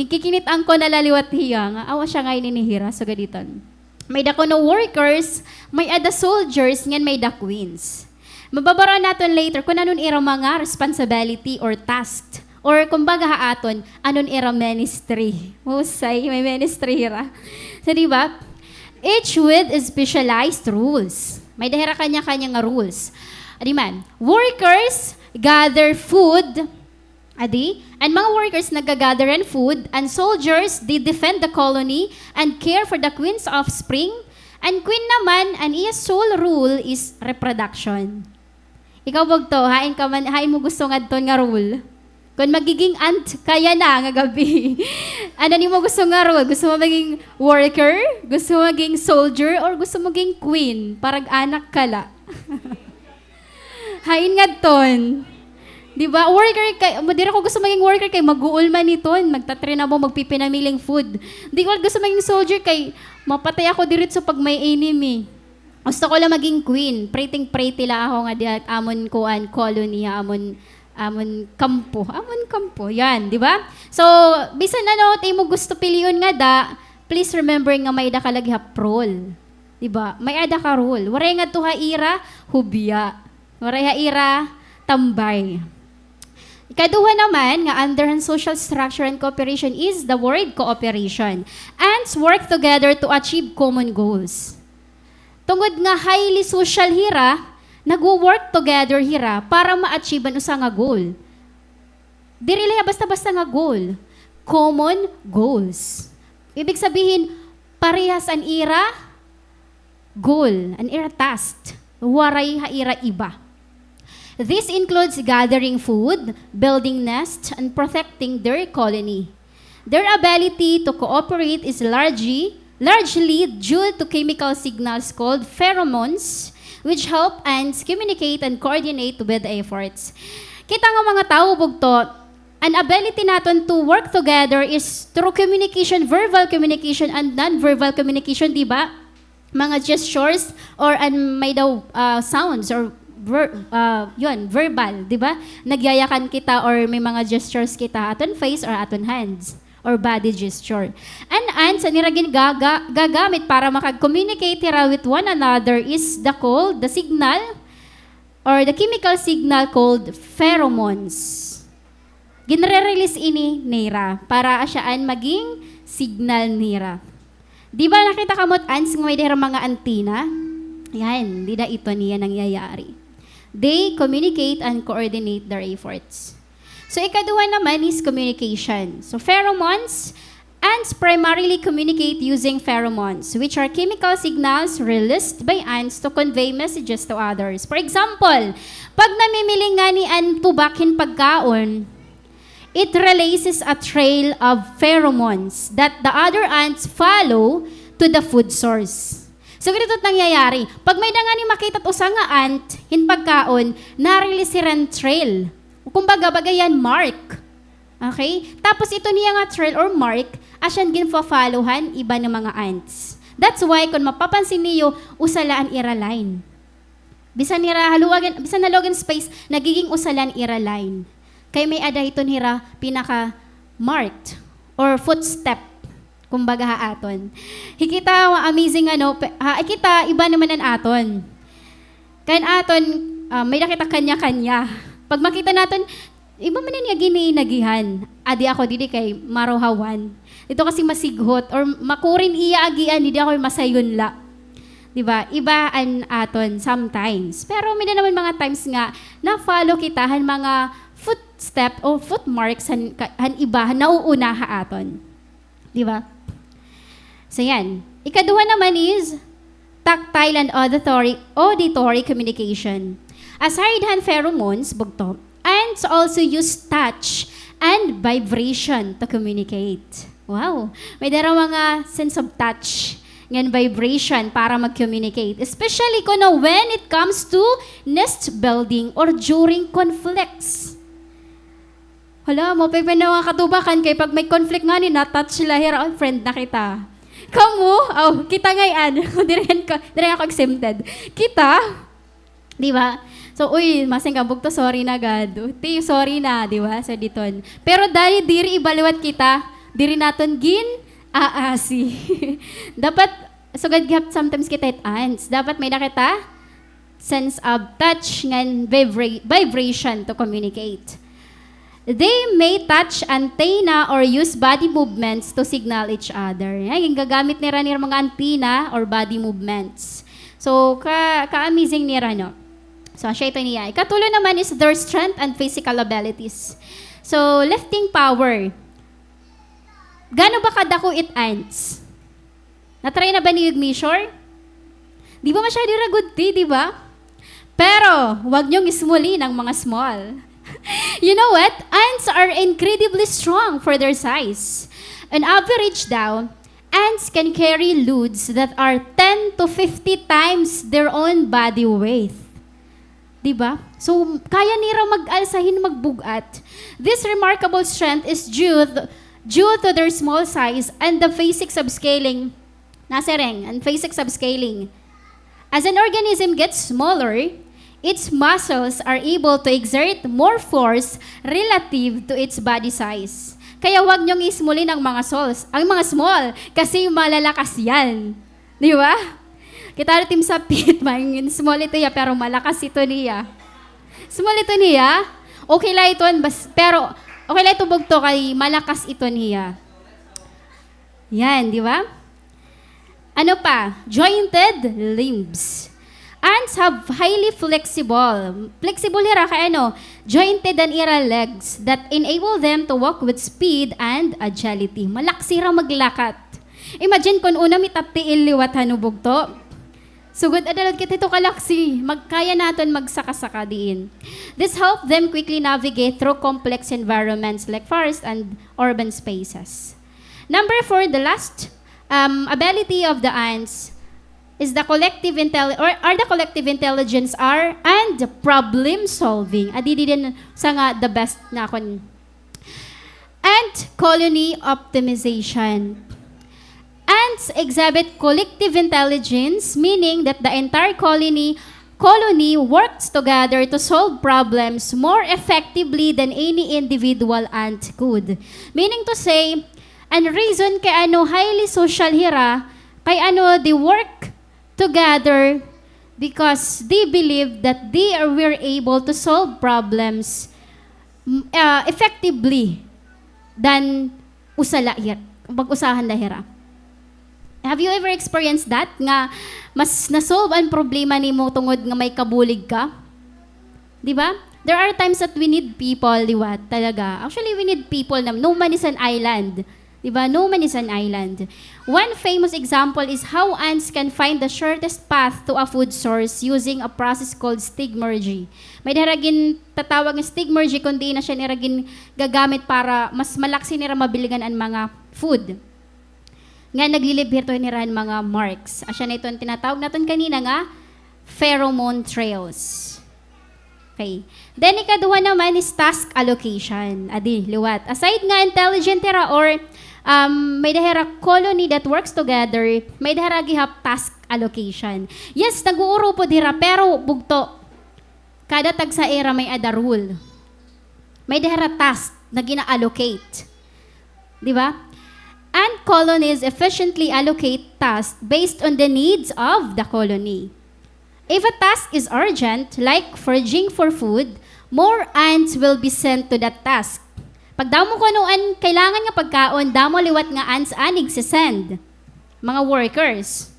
ginkikinit-an ko na la liwat hiya nga, awa siya nga ini ni hira, so gaditon. May-ada kuno workers, may-ada soldiers, ngan may-ada queens. Mababaro naton later kun ano an ira mga responsibility or task Or kumbaga ha aton, ano an ira ministry. Husay, may ministry hira. So, di ba? Each with specialized rules. May-ada hira kanya-kanya nga rules. Adi man, workers gather food, adi, an mga workers nagagather hin food, an soldiers, they defend the colony and care for the queen's offspring. An queen naman, an iya sole rule is reproduction. Ikaw, bugto, hain ka man, hain mo gusto ngadton nga role? Kon magiging aunt ka yana nga gab-i, ano an imo gusto nga role? Gusto mo maging worker? Gusto mo maging soldier? Or gusto mo maging queen? Para ag-anak ka la. Hain ngadton? Di ba? Worker kay, mo, diri ko gusto maging worker kay mag-uol man iton, magtatrinabaho, magpipinamiling food. Di ko gusto maging soldier kay mapatay ako diretso pag may enemy. Gusto ko la maging queen. Pretty-pretty la ako nga diha ha amon kuan, colony, ha amon, amon kampo. Amon kampo. Yan, di ba? So, bisan ano it imo gusto pilion ngada, please remember nga may-ada ka la gihap role. Di ba? May-ada ka role. Waray ngadto ha ira, hubya. Waray ha ira, tambay. Ikaduha naman nga under an social structure and cooperation is the word cooperation. Ants work together to achieve common goals. Tungod nga highly social hira, nagwo-work together hira para ma-achieve an usa nga goal. Diri la hiya basta-basta nga goal. Common goals. Ibig sabihin, parehas an ira goal, an ira task. Waray ha ira iba. This includes gathering food, building nests, and protecting their colony. Their ability to cooperate is largely, largely due to chemical signals called pheromones, which help ants communicate and coordinate with efforts. Kita nga mga tawo, bugto, an ability naton to work together is through communication, verbal communication, and non-verbal communication, di ba? Mga gestures or an may daw, ah, sounds or ver-, ah, yun, verbal, di ba? Nagyayakan kita or may mga gestures kita aton face or aton hands or body gesture. An ants, an ira gingaga-, gagamit para makag-communicate hira with one another is the called, the signal or the chemical signal called pheromones. Ginre-release ini nira para asya an maging signal nira. Di ba nakita kamo it ants nga may-ada hira mga antenna? Yan, dida iton hiya nangyayari. They communicate and coordinate their efforts. So, ikaduha naman is communication. So, pheromones, ants primarily communicate using pheromones, which are chemical signals released by ants to convey messages to others. For example, pag namimiling ngani an tubak hin pagkaon, it releases a trail of pheromones that the other ants follow to the food source. So, ganito it nangyayari. Pag may-ada ngani makita it usa nga ant hin pagkaon, na-release hira hin trail. Kumbaga, baga hiya mark. Okay? Tapos, iton hiya nga trail or mark, asya an ginfo-follow han iba nga mga ants. That's why, kon mapapansin niyo, usa la an ira line. Bisan hira haluag hin, bisan haluag hin space, nagiging usa la an ira line. Kay may-ada hiton hira pinaka-marked or footstep, kumbaga ha aton. Hikita, amazing ano, pe-, ha, hikita, iba naman an aton. Kay an aton, ah, may-ada kita kanya-kanya. Pag makita naton, iba man an iya gininagihan. Adi ako didi kay maruhawan. Didto kasi masighot or makurin iya agian, didi ako masayon la. Di ba? Iba an aton sometimes. Pero may-ada naman mga times nga na-follow kita han mga footstep o footmarks han, ka-, han iba, han nauuna ha aton. Di ba? So, yan. Ikaduha naman is tactile and auditory, auditory communication. Aside han pheromones, bugto, ants also use touch and vibration to communicate. Wow! May-ada hira mga sense of touch ngan vibration para mag-communicate. Especially kuno when it comes to nest building or during conflicts. Hala, maupay pa an mga katubakan kay pag may conflict ngani, na-touch la hira, "Oy, friend na kita." Kamo, aw, kita ngay-an. Diri ko, diri ako exempted. Kita, di ba? So, uy, masing ka bugto, sorry na gad. Ti, sorry na, di ba? Sa diton. Pero diri, diri iba liwat kita, diri naton gin-aasi. Dapat, sugad gihap sometimes kita it ants. Dapat may-ada kita sense of touch ngan vibra-, vibration to communicate. They may touch antenna or use body movements to signal each other. Yan, gingagamit nira nira mga antenna or body movements. So, ka, ka-amazing nira, no? So, asya ito niya. Ikatulo naman is their strength and physical abilities. So, lifting power. Gaano ba kadako it ants? Na-try na ba niyo ig-measure? Di ba masyado ira gudti, di ba? Pero, wag niyong ismulin ang mga small. You know what? Ants are incredibly strong for their size. On average daw, ants can carry loads that are ten to fifty times their own body weight. Di ba? So, kaya nira mag-alsa hin magbug-at. This remarkable strength is due th-, due to their small size and the physics of scaling. Nasiring, and physics of scaling. As an organism gets smaller, its muscles are able to exert more force relative to its body size. Kaya wag niyong ismulin ang mga sols, ang mga small, kasi malalakas yan. Di ba? Kita natin sa pit, mangin small ito ya, pero malakas ito niya. Small ito niya. Okay la iton, bas-, pero okay la ito bugto kay malakas ito niya. Yan, di ba? Ano pa? Jointed limbs. Ants have highly flexible. Flexible hira kay ano, jointed an ira legs that enable them to walk with speed and agility. Malaksi hira maglakat. Imagine kun una mitaptiil liwat han bugto. Sugod adalad kita ito kalaksi, magkaya naton magsaka-saka diin. This help them quickly navigate through complex environments like forest and urban spaces. Number four, the last, um, ability of the ants is the collective intelli-, or are the collective intelligence are and problem solving. Adi di din sa nga the best na akon. Ant colony optimization. Ants exhibit collective intelligence, meaning that the entire colony, colony works together to solve problems more effectively than any individual ant could. Meaning to say, an reason kay ano highly social hira, kay ano they work together because they believe that they are, were able to solve problems, m-, ah, effectively than usa la hir-, pag-usahan la hira. Have you ever experienced that? Nga mas na-solve an problema nimo tungod nga may kabulig ka? Di ba? There are times that we need people, di ba? Talaga. Actually, we need people na, no man is an island. Di ba? No man is an island. One famous example is how ants can find the shortest path to a food source using a process called stigmergy. May-ada hira gintatawag nga stigmergy, kun diin asya nira gingagamit para mas malaksi nira mabilngan an mga food. Nga naglilibhir to nira hin mga marks. Asya na iton tinatawag naton kanina nga pheromone trails. Okay. Then, ikaduha naman is task allocation. Adi, liwat. Aside nga intelligent hira or, um, may-ada hira colony that works together, may-ada hira gihap task allocation. Yes, nag-uurupod hira, pero bugto. Kada tagsa ira may-ada role. May-ada hira task na gina-allocate. Di ba? Ant colonies efficiently allocate tasks based on the needs of the colony. If a task is urgent, like foraging for food, more ants will be sent to that task. Pagdamo kuno an kailangan nga pagkaon, damo liwat nga ants an igse-send. Mga workers.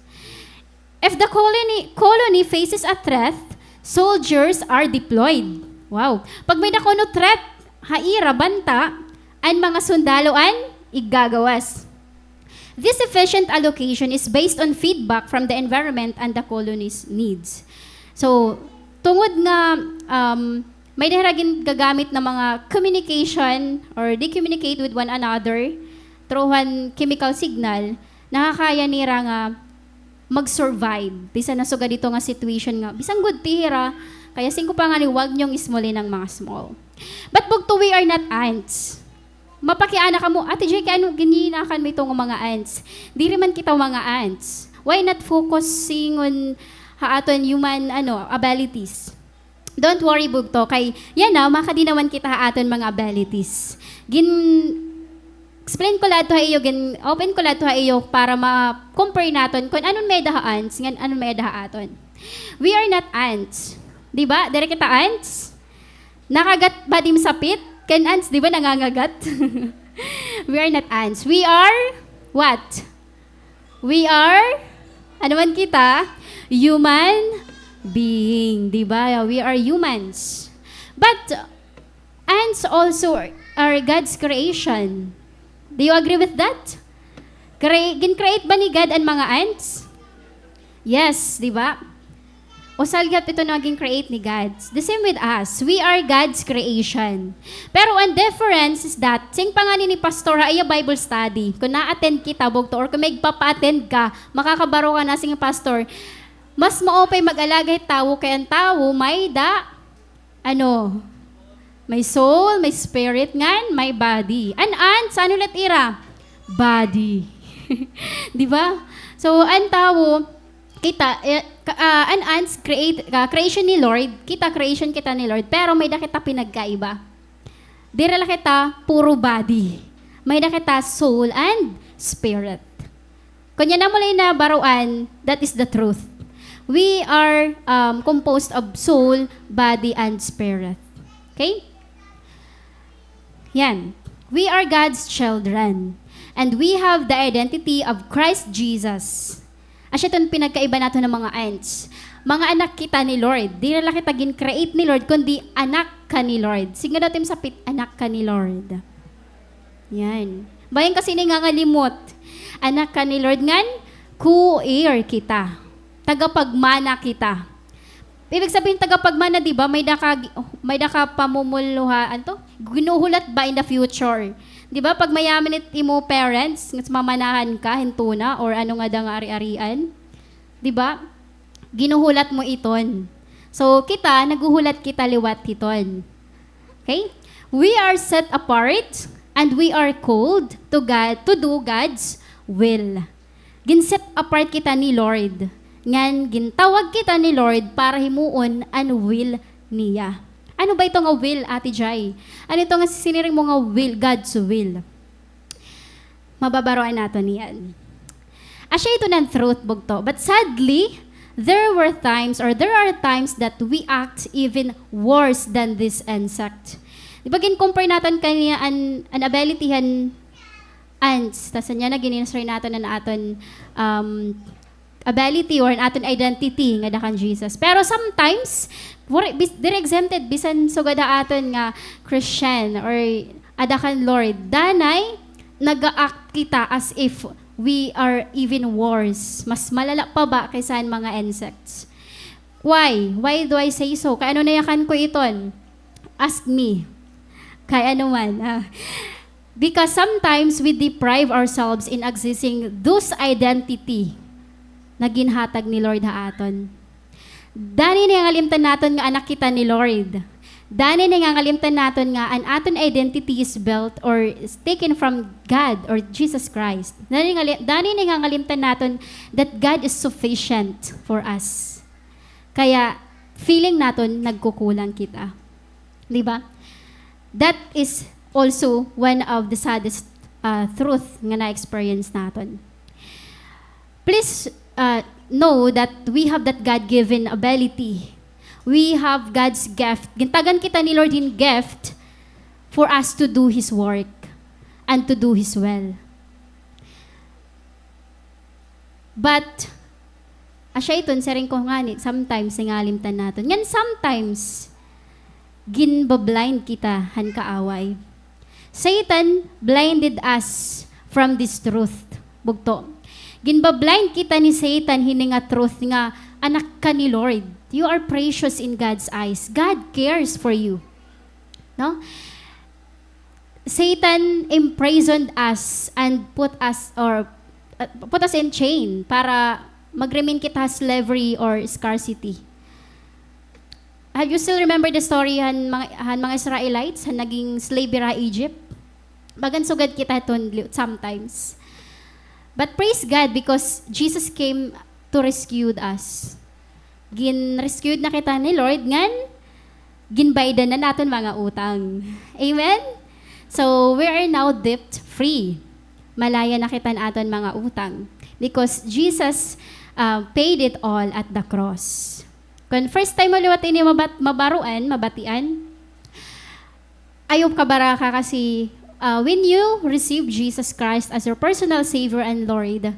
If the colony, colony faces a threat, soldiers are deployed. Wow. Pag may-ada kuno threat ha ira banta, an mga sundalo an iggagawas. This efficient allocation is based on feedback from the environment and the colony's needs. So, tungod nga, um, may-ada hira gingagamit na mga communication or they communicate with one another through an chemical signal, nakakaya nira nga mag-survive bisan na sugad ito nga situation nga bisan gudti hira, kaya siring ko pa ngani, wag niyong ismulin ang mga small. But bugto, we are not ants. Mapakiana kamo, Ate Jay, kay ano ginhihinakan mo ito nga mga ants? Diri man kita mga ants. Why not focusing on ha aton human, ano, abilities? Don't worry, bugto, kay yana, makadi naman kita ha aton mga abilities. Gin-explain ko la adto ha iyo, gin-open ko la adto ha iyo para ma-compare naton kun ano an may-ada ha ants ngan ano an may-ada ha aton. We are not ants. Di ba? Diri kita ants. Nakagat ba dim sapit? Kan ants, di ba, nangangagat? We are not ants. We are what? We are, ano man kita? Human being, di ba? We are humans. But ants also are God's creation. Do you agree with that? Cre-, gin-create ba ni God an mga ants? Yes, di ba? Usa gihap ito nga gin-create ni God. The same with us. We are God's creation. Pero an difference is that, siring pa ngani ni Pastor ha iya Bible study, kon na-attend kita, bugto, or kon may igpapa-attend ka, makakabaro ka na, siring, Pastor, mas maupay mag-alaga hin tawo kay an tawo may da, ano, may soul, may spirit, ngan may body. An ants, ano la it ira? Body. Di ba? So, an tawo, kita, eh, ka-, ah, an ants, create, ah, creation ni Lord, kita, creation kita ni Lord, pero may da kita pinagkaiba. Diri la kita puro body. May da kita soul and spirit. Kon yana mo la ini nabaroan, that is the truth. We are, um, composed of soul, body, and spirit. Okay? Yan. We are God's children. And we have the identity of Christ Jesus. Asya iton pinagkaiba naton han mga ants. Mga anak kita ni Lord. Diri la kita gin-create ni Lord, kundi anak ka ni Lord. Sige daw it imo sapit, anak ka ni Lord. Yan. Bangin kasi ini nangangalimot. Anak ka ni Lord ngan, co-heir kita. Tagapagmana kita. Ibig sabihin, tagapagmana, di ba? May da ka, may da ka pamumuluha, ano to? Ginuhulat ba in the future? Di ba, pag mayaman it imo parents, nga mamanahan ka, hin tuna, or ano ngada nga ari-arian? Di ba? Ginuhulat mo iton. So, kita, naghuhulat kita liwat hiton. Okay? We are set apart and we are called to God, to do God's will. Gin-set apart kita ni Lord. Ngan gintawag kita ni Lord para himuon an will niya. Ano ba ito nga will, Ate Jai? Ano ito nga siniring mo nga will, God's will? Mababaroan naton iyan. Asya ito an truth, bugto. But sadly, there were times or there are times that we act even worse than this insect. Di ba gin-compare naton kanina an, an ability han ants, tas yana gin-illustrate naton an aton, um, ability or an aton identity ngada kan Jesus. Pero sometimes, wari-, bis-, diri exempted, bisan sugad ha aton nga Christian or ada kan Lord, danay naga-act kita as if we are even worse. Mas malala pa ba kaysa an mga insects? Why? Why do I say so? Kay ano nayakan ko iton? Ask me. Kay ano man, ah. Because sometimes we deprive ourselves in accessing those identity na ginhatag ni Lord ha aton. Danay nangangalimtan naton nga anak kita ni Lord. Danay nangangalimtan naton nga an aton identity is built or is taken from God or Jesus Christ. Danay nangangali-, danay nangangalimtan naton that God is sufficient for us. Kaya feeling naton nagkukulang kita. Di ba? That is also one of the saddest, uh, truth nga na-experience naton. Please, uh, know that we have that God-given ability. We have God's gift. Gintagan kita ni Lord hin gift for us to do His work and to do His will. But, asya iton, siring ko ngani, sometimes, nangalimtan naton. Ngan sometimes, ginba-blind kita han kaaway. Satan blinded us from this truth. Bugto. Ginba-blind kita ni Satan hini nga truth nga anak ka ni Lord. You are precious in God's eyes. God cares for you. No? Satan imprisoned us and put us, or, uh, put us in chain para mag-remain kita ha slavery or scarcity. Have you still remember the story han mga, han mga Israelites, han naging slave hira ha Egypt? Bagan sugad kita iton li-, sometimes. But praise God because Jesus came to rescue us. Gin-rescued na kita ni Lord ngan ginbaydan na an aton mga utang. Amen? So, we are now debt free. Malaya na kita han aton mga utang because Jesus, uh, paid it all at the cross. Kon first time mo liwat ini mabat-, mabaroan, mabatian, Ayaw kabaraka kasi, ah, when you receive Jesus Christ as your personal Savior and Lord,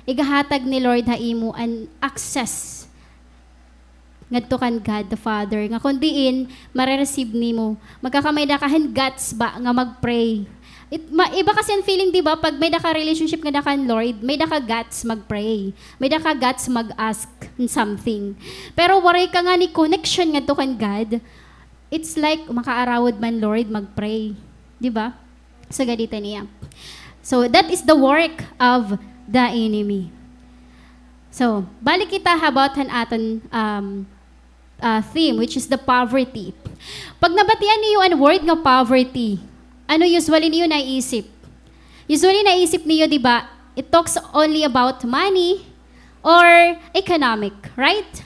igahatag ni Lord ha imo an access ngadto kan God the Father, nga kon diin, mare-receive nimo. Magkakamay-ada ka hin guts ba nga mag-pray. It, ma-, iba kasi an feeling, di ba? Pag may-ada ka relationship nga-da kan Lord, may-ada ka guts mag-pray. May-ada ka guts mag-ask hin something. Pero waray ka ngani connection ngadto kan God, it's like makaarawod man, Lord, mag-pray. Di ba? So, gad ito niya. So, that is the work of the enemy. So, balik kita about han aton, um, uh, theme, which is the poverty. Pag nabatian niyo an word nga poverty, ano usually niyo naisip? Usually naisip niyo, di ba, it talks only about money or economic, right?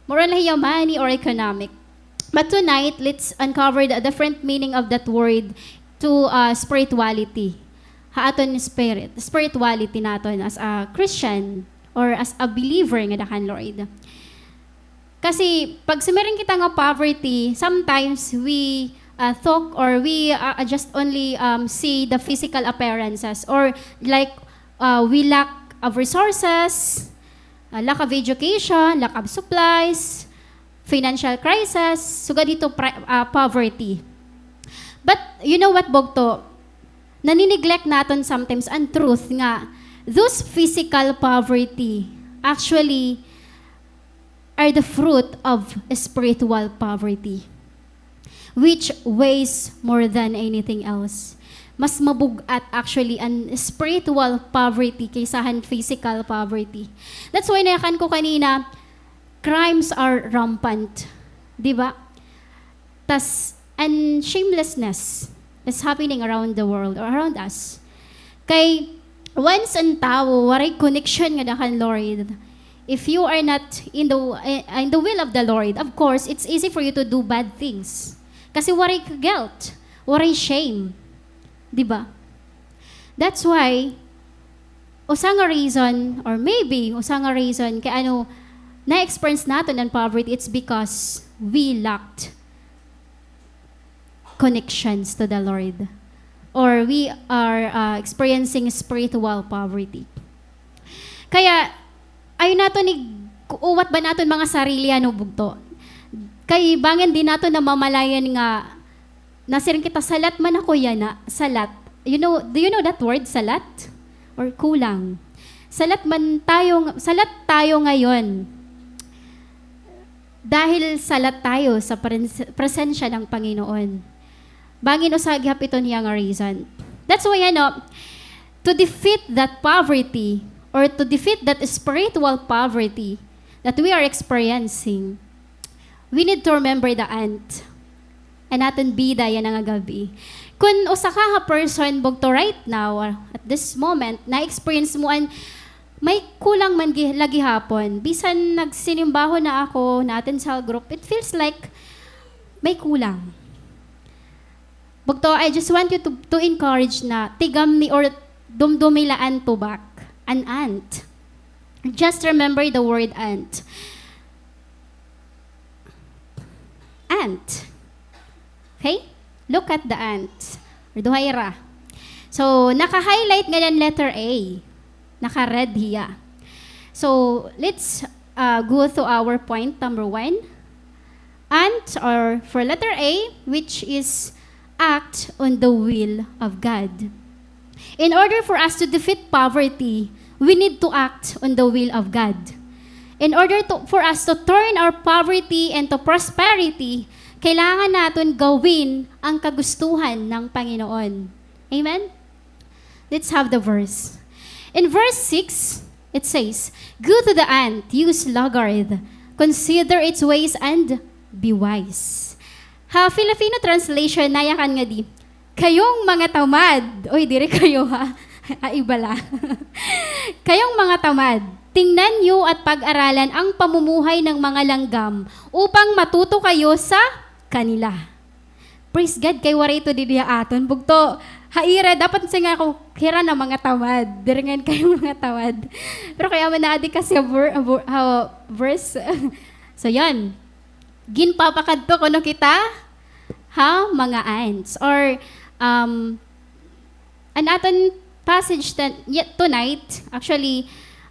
More on hiya money or economic. But tonight, let's uncover the different meaning of that word to, uh, spirituality. Ha aton spirit, spirituality naton as a Christian or as a believer nga-da kan Lord. Kasi pag sumiring kita nga poverty, sometimes we, uh, talk or we, uh, just only, um, see the physical appearances or like, uh, we lack of resources, uh, lack of education, lack of supplies, financial crisis, sugad hito pri-, ah, poverty. But you know what, bugto? Nani-neglect naton sometimes an truth nga those physical poverty actually are the fruit of spiritual poverty, which weighs more than anything else. Mas mabug-at actually an spiritual poverty kaysa han physical poverty. That's why nayakan ko kanina, crimes are rampant. Di ba? Tas, and shamelessness is happening around the world or around us. Kay, once an tawo waray connection nga-da kan Lord, if you are not in the, eh, in the will of the Lord, of course, it's easy for you to do bad things. Kasi waray ka guilt, waray shame. Di ba? That's why, usa nga reason, or maybe, usa nga reason kay ano na-experience naton an poverty, it's because we lacked connections to the Lord. Or we are, uh, experiencing spiritual poverty. Kaya, ayaw naton ig-uwat ba naton mga sarili, ano, bugto? Kay bangin di naton namamalayan nga nasiring kita, salat man ako yana, salat. You know, do you know that word, salat? Or kulang? Salat man tayo, salat tayo ngayon. Dahil salat tayo sa prens-, presensya ng Panginoon. Bangin usa gihap iton hiya nga reason. That's why, ano, to defeat that poverty or to defeat that spiritual poverty that we are experiencing, we need to remember the ant. An aton bida yana nga gab-i. Kun usa ka ha person bugto right now, at this moment, na-experience mo an may kulang man gi-, la gihapon. Bisan nagsinimbaho na ako, na-attend cell group, it feels like may kulang. Bugto, I just want you to, to encourage na tigamni or dumdumi la an tubak, an ant. Just remember the word ant. Ant. Okay? Look at the ant. Duha hira. So, naka-highlight ngay-an letter A. Naka-red hiya. So, let's, uh, go to our point number one. Ant, or for letter A, which is act on the will of God. In order for us to defeat poverty, we need to act on the will of God. In order to, for us to turn our poverty into prosperity, kailangan naton gawin ang kagustuhan ng Panginoon. Amen? Let's have the verse. In verse six, it says, "Go to the ant, you sluggard. Consider its ways and be wise." Ha Filipino translation, nayakan ngadi, "Kayong mga tamad." Uy, diri kayo, ha? Ah, iba la. "Kayong mga tamad, tingnan niyo at pag-aralan ang pamumuhay ng mga langgam upang matuto kayo sa kanila." Praise God, kay waray ito didi ha aton. Bugto, ha ira, dapat siring ako, hira na mga tamad. Diri ngay-an kayo mga tamad. Pero kay amo na adi kasi ha ver-, ha ver-, ha verse. So, yun. Ginpapakadto kuno kita ha mga ants. Or, um, an aton passage ta-, ye-, tonight, actually,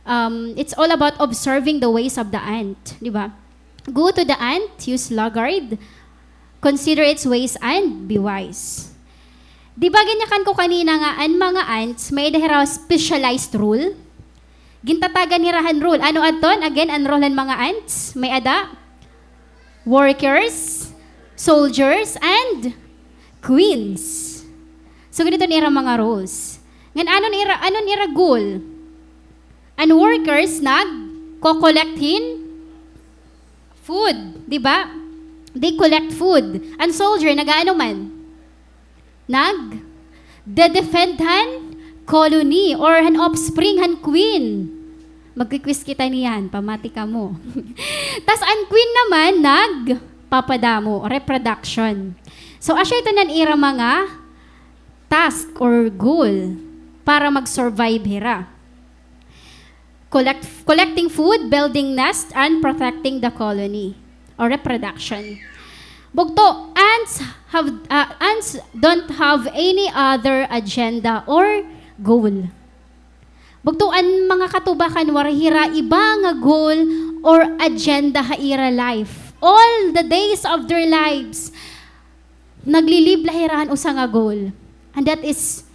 um, it's all about observing the ways of the ant, di ba? Go to the ant, you sluggard, consider its ways and be wise. Di ba ginyakan ko kanina nga an mga ants, may-ada hira specialized role? Gintatagan hira han role. Ano adton? Again, an role han mga ants, may-ada workers, soldiers, and queens. So, ganito an ira mga roles. Ngan, ano an ira, ano an ira goal? An workers nag-collect hin food, di ba? They collect food. An soldier, nag-aano man? Nag-de-defend han colony or han offspring han queen. Magki-quiz kita niyan, pamati kamo. Tas an queen naman, nagpapadamo, reproduction. So, asya iton an ira mga task or goal para mag-survive hira. Collect, collecting food, building nest, and protecting the colony or reproduction. Bugto, ants have, ah, ants don't have any other agenda or goal. Bugto, an mga katubakan, waray hira iba nga goal or agenda ha ira life. All the days of their lives, naglilib la hira han usa nga goal. And that is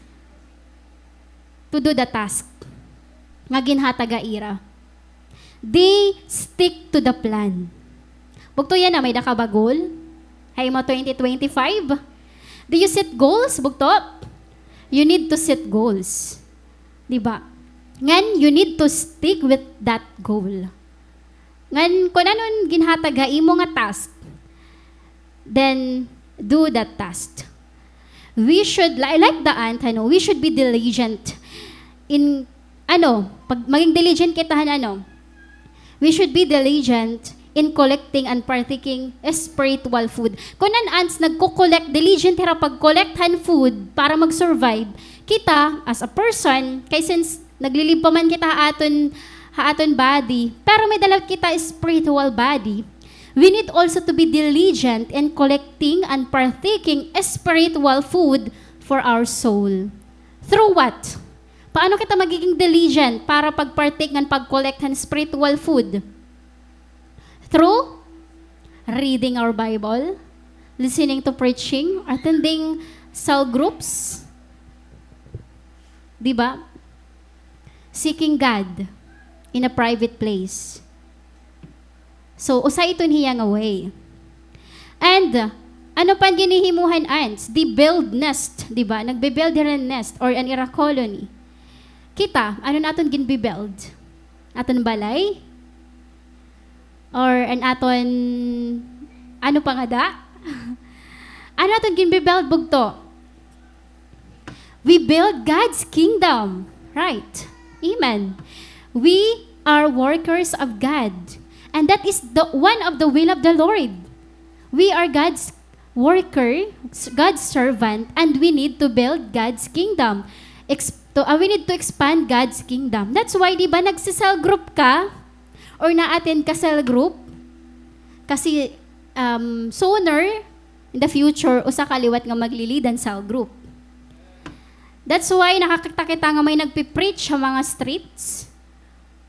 to do the task nga ginhatag ha ira. They stick to the plan. Bugto, yana, may-ada ka ba goal ha imo twenty twenty-five? Do you set goals, bugto? You need to set goals. Di ba? Ngan, you need to stick with that goal. Ngan, kun ano an ginhatag ha imo nga task, then do that task. We should, li-, like the ant, ano, we should be diligent in, ano, pag, maging diligent kita han, ano, we should be diligent in collecting and partaking spiritual food. Kun an ants nagko-collect, diligent hira pag-collect han food para mag-survive, kita, as a person, kay since naglilib pa man kita ha aton, ha aton body, pero may dala kita spiritual body. We need also to be diligent in collecting and partaking spiritual food for our soul. Through what? Paano kita magiging diligent para pag-partake ngan pag-collect han spiritual food? Through reading our Bible, listening to preaching, attending cell groups, di ba? Seeking God in a private place. So, usa iton hiya nga way. And, ano pa an ginhihimo han ants? They build nest, di ba? Nagbe-build hira hin nest or an ira colony. Kita, ano an aton ginbe-build? Aton balay? Or an aton, ano pa ngada? Ano aton ginbe-build, bugto? We build God's kingdom. Right. Amen. We are workers of God. And that is the, one of the will of the Lord. We are God's worker, God's servant, and we need to build God's kingdom. Ex-, to, ah, we need to expand God's kingdom. That's why, di ba, nagse-cell group ka or na-attend ka cell group? Kasi, um, sooner, in the future, usa ka liwat nga magli-lead han cell group. That's why nakakita kita nga may nagpi-preach ha mga streets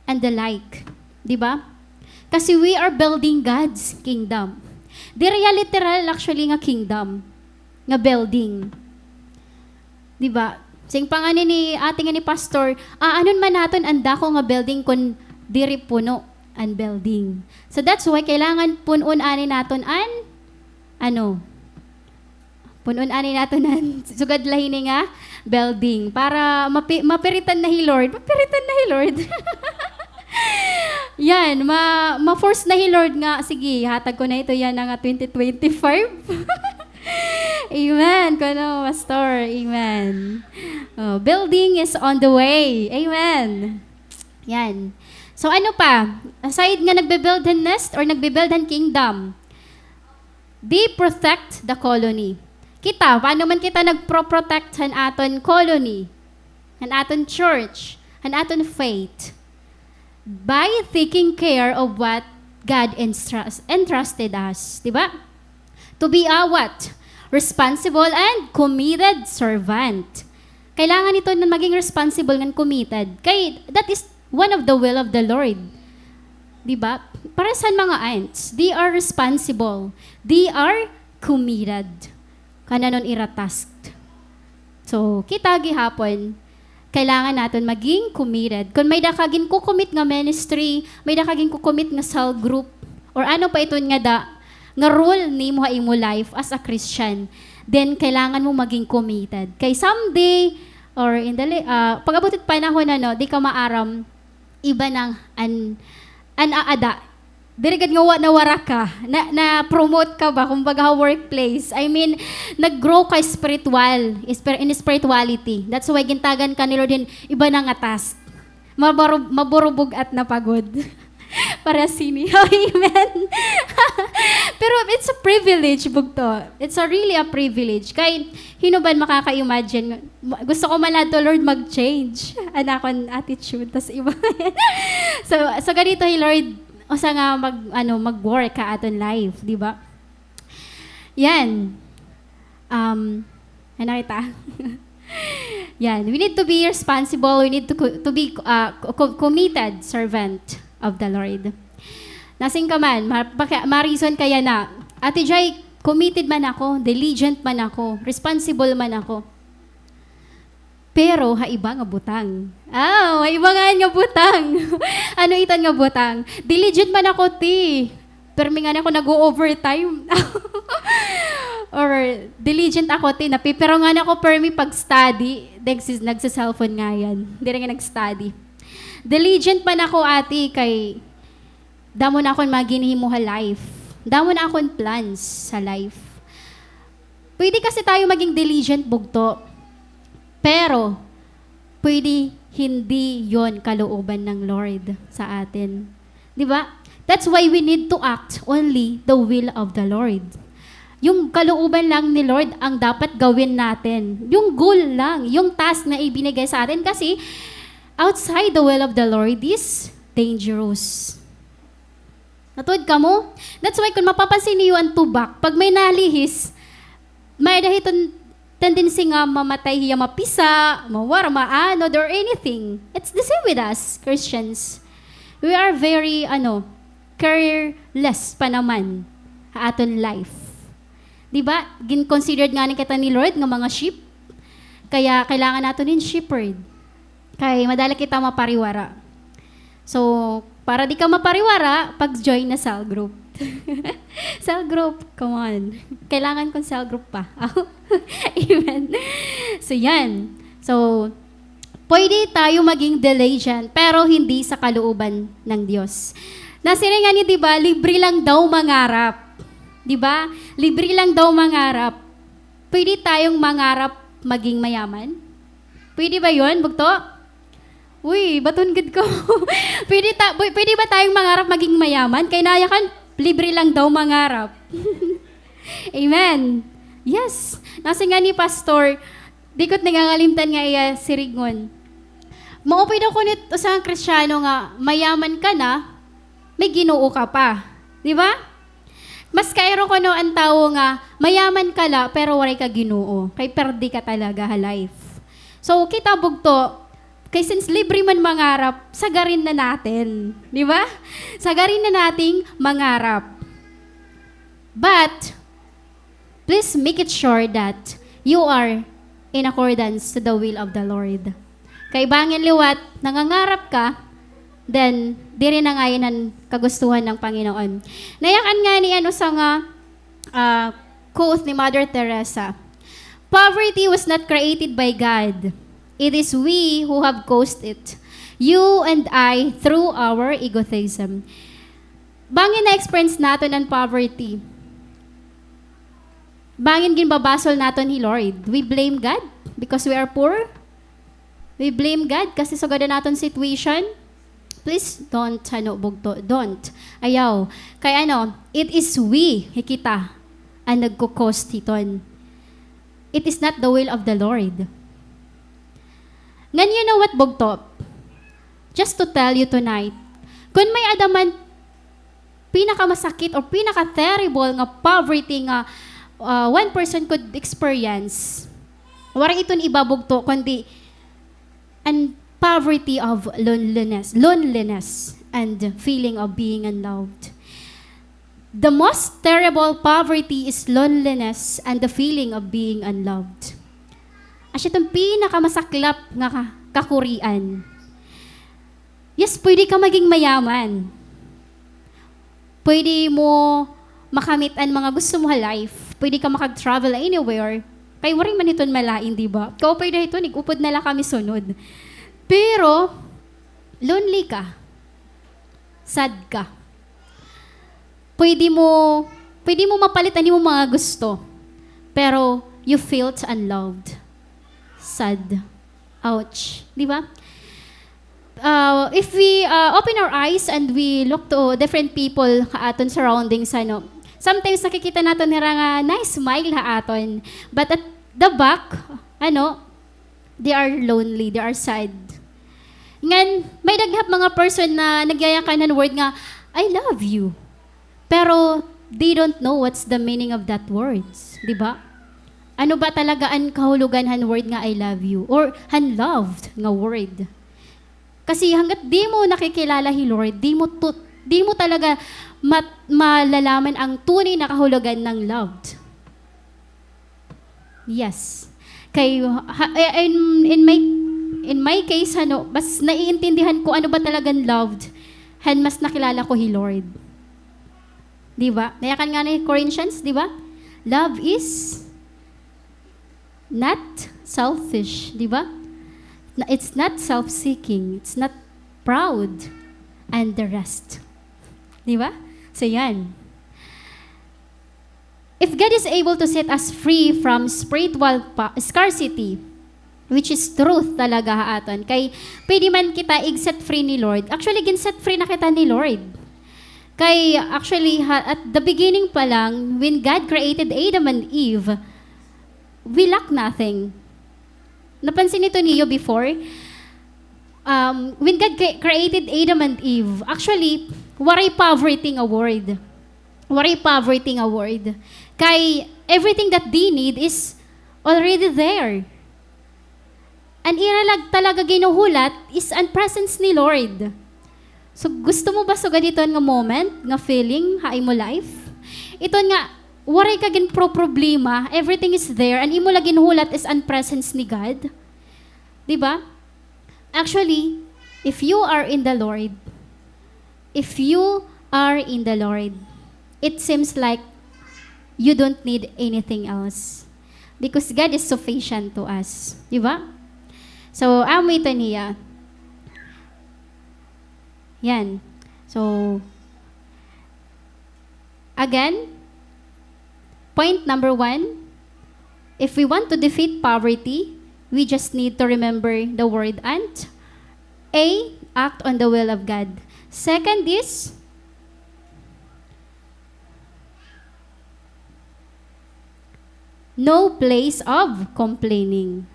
and the like. Di ba? Kasi we are building God's kingdom. Diri hiya literal, actually, nga kingdom, nga building. Di ba? Siring pa ngani ni ate nga ni pastor, "Ah, aanon man naton an dako nga building kun diri puno an building." So that's why kailangan pun-on anay naton an, ano, pun-on anay naton an sugad la hini nga building para mapi-, mapiritan na hi Lord. Mapiritan na hi Lord. Yan, ma-, ma-force na hi Lord nga, "Sige, hatag ko na ito yana nga twenty twenty-five." Amen. Kuno, Pastor. Amen. Oh, building is on the way. Amen. Yan. So, ano pa? Aside nga nagbe-build han nest or nagbe-build han kingdom, they protect the colony. Kita, paano man kita nagpro-protect han aton colony, han aton church, han aton faith? By taking care of what God entrust-, entrusted us, di ba? To be a what? Responsible and committed servant. Kailangan ito na maging responsible ngan committed. Kay that is one of the will of the Lord. Di ba? Para sa mga ants, they are responsible. They are committed. Kan anon ira task. So, kita gihapon, kailangan naton maging committed. Kon may-ada ka ginko-commit nga ministry, may-ada ka ginko-commit nga cell group, or ano pa iton nga da, nga role nimo ha imo life as a Christian, then kailangan mo maging committed. Kay someday, or in the li-, ah, pag-abot it panahon, ano, di ka maaram, iba nang an-, an aada. Diri gad nga wa-, nawara ka, na, na-promote ka ba, kumbaga, ha workplace. I mean, nag-grow ka spiritual, spir-, in spirituality. That's why gintagan ka ni Lord hin iba na nga task. Mabaro-, maburubog-at na pagod. Para sini. Amen. Pero it's a privilege, bugto. It's a really a privilege. Kay, hin-o ba an makaka-imagine nga, ma-, gusto ko man adto, Lord, mag-change an akon attitude. Tas iba. So, so ganito hi Lord, usa nga mag-, ano, mag-work ha aton life, di ba? Yan. Um, ano kita? Yan. We need to be responsible. We need to co-, to be, uh, co-, committed servant of the Lord. Nasiring ka man, ma-, baka-, ma-reason ka yana, "Ate Jai, committed man ako, diligent man ako, responsible man ako." Pero ha iba nga butang. Ah, may iba nga, nga butang. Ano iton nga butang? Diligent man ako, ti. Permi ngani ako nag-o-overtime. Or diligent ako, ti. Napi-, pero ngani ako permi pag-study. Nagsis-, nagsi-cellphone ngayan. Diri nga nag-study. Diligent man ako, ate, kay damo na akon mga ginhimo ha life. Damo na akon plans sa life. Pwede kasi tayo maging diligent, bugto. Pero, pwede hindi yon kalooban ng Lord sa atin. Di ba? That's why we need to act only the will of the Lord. Yung kalooban lang ni Lord ang dapat gawin natin. Yung goal lang, yung task na ibinigay sa atin. Kasi, outside the will of the Lord is dangerous. Natuod kamo? That's why kung mapapansin niyo an tubak, pag may nalihis, may-ada hiton tendency nga mamatay hiya, mapisa, mawara, maanod, or anything. It's the same with us, Christians. We are very, ano, careless pa naman ha aton life. Di ba? Gin-considered ngani kita ni Lord nga mga sheep. Kaya kailangan naton hin shepherd. Kay madali kita mapariwara. So, para di ka mapariwara, pag-join na cell group. Cell group, come on. Kailangan kong cell group pa. Amen. So, yan. So, pwede tayo maging diligent, pero hindi sa kalooban ng Diyos. Nasiring ngani, di ba, libre lang daw mangarap. Di ba? Libre lang daw mangarap. Pwede tayong mangarap maging mayaman? Pwede ba yun, bugto? Uy, baton gud ko. Pwede ta-, pw-, pwede ba tayong mangarap maging mayaman? Kay nayakan, libre lang daw mangarap. Amen. Yes. Nasiring ngani Pastor, di ko nangangalimtan nga iya siringon. Maupay daw kuno it usa nga Kristiyano nga mayaman ka na, may Ginoo ka pa. Di ba? Mas kairo kuno an tawo nga mayaman ka la, pero waray ka Ginoo. Kay perdi ka talaga ha life. So, kita bugto, kay since libre man mangarap, sagarin na natin. Di ba? Sagarin na nating mangarap. But, please make it sure that you are in accordance to the will of the Lord. Kay bangin liwat, nangangarap ka, then diri na ngayon an kagustuhan ng Panginoon. Nayakan ngani an usa nga, ah, quote ni Mother Teresa, "Poverty was not created by God. It is we who have caused it. You and I through our egotism." Bangin na-experience naton an poverty. Bangin ginbabasol naton hi Lord. We blame God because we are poor. We blame God kasi sugad an aton situation. Please don't, ano, bugto, don't. Ayaw. Kay ano, it is we, hi kita, an nagko-cause hiton. It is not the will of the Lord. Ngan, you know what, bugto? Just to tell you tonight, kun may-ada man pinakamasakit or pinaka-terrible nga poverty nga uh, one person could experience, waray iton ibabugto, kundi an poverty of loneliness, loneliness and feeling of being unloved. The most terrible poverty is loneliness and the feeling of being unloved. Asya iton pinakamasaklap nga ka-, kakurian. Yes, pwede ka maging mayaman. Pwede mo makamit an mga gusto mo ha life. Pwede ka makag-travel anywhere. Kay waray man hiton malain, di ba? Kaupay da hiton, ig-upod na la kami sunod. Pero, lonely ka. Sad ka. Pwede mo, pwede mo mapalit an imo mga gusto. Pero, you felt unloved. Sad. Ouch. Di ba? Uh, if we, uh, open our eyes and we look to different people ha aton surroundings, ano, sometimes nakikita naton hira nga na-smile ha aton. But at the back, ano, they are lonely, they are sad. Ngan, may-ada gihap mga person na nagyayakan han word nga, "I love you." Pero they don't know what's the meaning of that words, di ba? Ano ba talaga an kahulogan han word nga "I love you" or han loved nga word? Kasi hangga't di mo nakikilala hi Lord, di mo tu-, di mo talaga mat-, malalaman ang tunay na kahulogan ng loved. Yes. Kay, ha, eh, in, in my, in my case, ano, mas naiintindihan ko ano ba talagang loved, han mas nakilala ko hi Lord. Di ba? Nayakan nga ni Corinthians, di ba? Love is not selfish, di ba? Na-, it's not self-seeking, it's not proud, and the rest. Di ba? So, yan. If God is able to set us free from spiritual pa-, scarcity, which is truth talaga ha aton, kay pwede man kita ig-set free ni Lord. Actually, gin-set free na kita ni Lord. Kay, actually, ha, at the beginning pa lang, when God created Adam and Eve, we lack nothing. Napansin ito niyo before? Um, when God cre-, created Adam and Eve, actually, waray poverty nga word. Waray poverty nga word. Kay everything that they need is already there. An ira la talaga ginhuhulat is an presence ni Lord. So, gusto mo ba sugad hiton nga moment, nga feeling ha imo life? Iton nga, waray ka ginproproblema, everything is there, an imo la ginhuhulat is an presence ni God. Di ba? Actually, if you are in the Lord, if you are in the Lord, it seems like you don't need anything else. Because God is sufficient to us. Di ba? So, amo ito niya. Yan. So, again, point number one, if we want to defeat poverty, we just need to remember the word and A, act on the will of God. Second is, no place of complaining.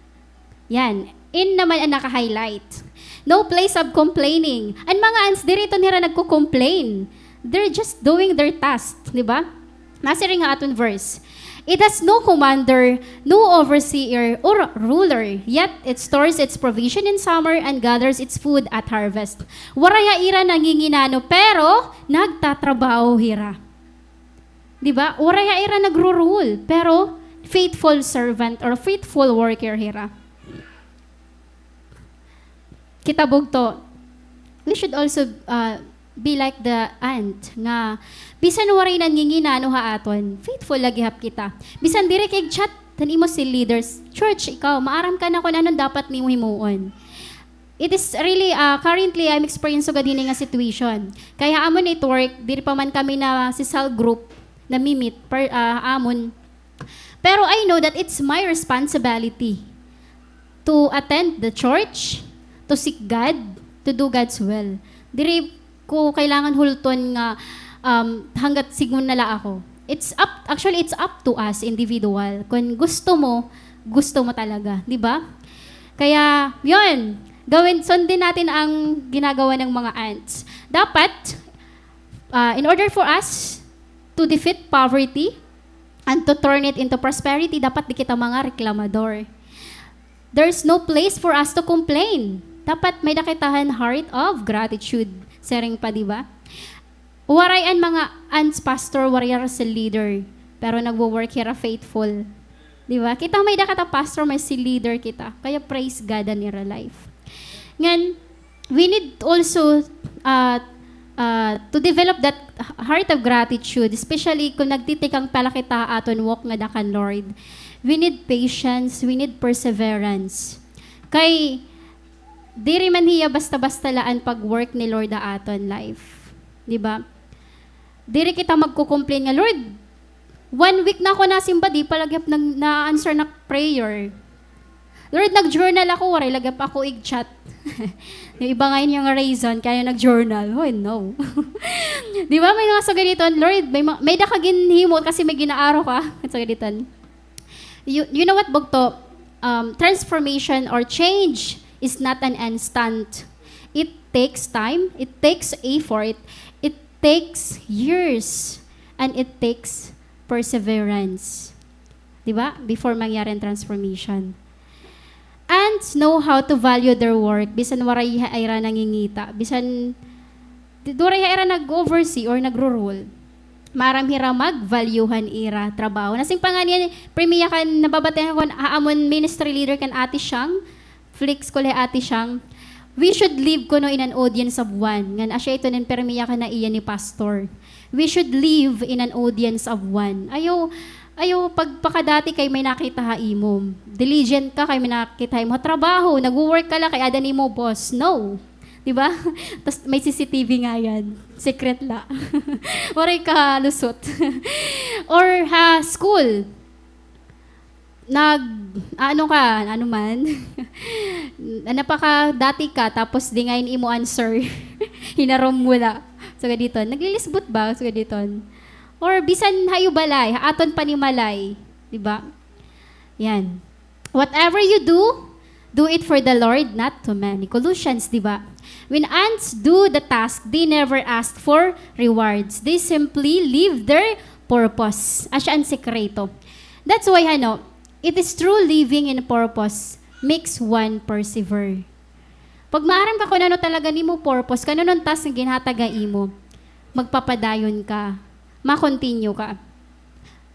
Yan. In naman an naka-highlight. No place of complaining. An mga ants, diri iton hira nagko-complain. They're just doing their task, di ba? Nasiring ha aton verse, "It has no commander, no overseer or ruler, yet it stores its provision in summer and gathers its food at harvest." Waray ha ira nanginginano, pero nagtatrabaho hira. Di ba? Waray ha ira nagro-rule, pero faithful servant or faithful worker hira. Kita bugto, we should also, uh, be like the ant nga bisan waray nanginginano ha aton, faithful la gihap kita. Bisan diri ka ig-chat han imo cell leaders, "Church, ikaw, maaram ka na kon ano an dapat nimo himuon." It is really, uh, currently, I'm experiencing sugad hini nga situation. Kay ha amon network, diri pa man kami na si cell group, nami-meet, per, uh, ha amon. Pero I know that it's my responsibility to attend the church, to seek God, to do God's will. Diri ko kailangan hulton nga, um, hangga't sidngon na la ako. It's up, actually, it's up to us individual. Kon gusto mo, gusto mo talaga, di ba? Kaya, yun, gawin, sundin natin ang ginagawa ng mga ants. Dapat, ah, in order for us to defeat poverty, and to turn it into prosperity, dapat di kita mga reklamador. There's no place for us to complain. Dapat may-ada kita han heart of gratitude. Siring pa, di ba? Waray an mga ants pastor, waray hira cell leader, pero nagwo-work hira faithful. Di ba? Kita, may-ada kita pastor, may cell leader kita. Kaya praise God an ira life. Ngan, we need also, uh, uh, to develop that heart of gratitude, especially kon nagtitikang pa la kita ha aton walk ngada kan Lord. We need patience, we need perseverance. Kay, diri man hiya basta-basta la an pag-work ni Lord ha aton life. Di ba? Diri kita magko-complain nga, "Lord, one week na ako nasimba, di pa la gihap nag-, na-answer an ak prayer. Lord, nag-journal ako, waray la gihap ako ig-chat." Yung iba ngayon yung reason, kaya nag-journal. Hoy, no. Di ba? May mga sugad iton, "Lord, may ma-, may-ada ka ginhimo kasi may ginaaro ka." Sugad iton. You, you know what, bugto? Um, transformation or change is not an instant. It takes time, it takes effort, it takes years, and it takes perseverance. Di ba? Before mangyari an transformation. Ants know how to value their work, bisan waray ha ira nangingita, bisan di-, waray ha ira nag-oversee or nagro-rule. Maaram hira mag-value han ira trabaho. Nasiring pa ngani, pirmi hiya kan, nababatian ko ha amon ministry leader kan Ate Shang, Flix ko la hi Ate Shang, "We should live kuno in an audience of one." Ngan asya iton in pirmi hiya kan naiya ni Pastor. "We should live in an audience of one." Ayaw, ayaw pagpakadati kay may nakita ha imo. Diligent ka kay may nakita ha imo. Ha trabaho, nagwo-work ka la kay ada nimo boss. No. Di ba? Tas may C C T V ngay-an. Secret la. Waray ka lusot. Or ha school, nag-, ano ka, ano man, napakadati ka, tapos di ngay-an imo answer. Hinarom mo la. Sugad iton, naglilisbot ba? Sugad iton. Or bisan ha iyo balay, ha aton panimalay. Di ba? Yan. Whatever you do, do it for the Lord, not to men. Colossians, di ba? When ants do the task, they never ask for rewards. They simply live their purpose. Asya an sekreto. That's why, ano, it is true living in purpose makes one persevere. Pag maaram ka kun ano talaga nimo purpose, kun ano an task nga ginhatag ha imo, magpapadayon ka, ma-continue ka,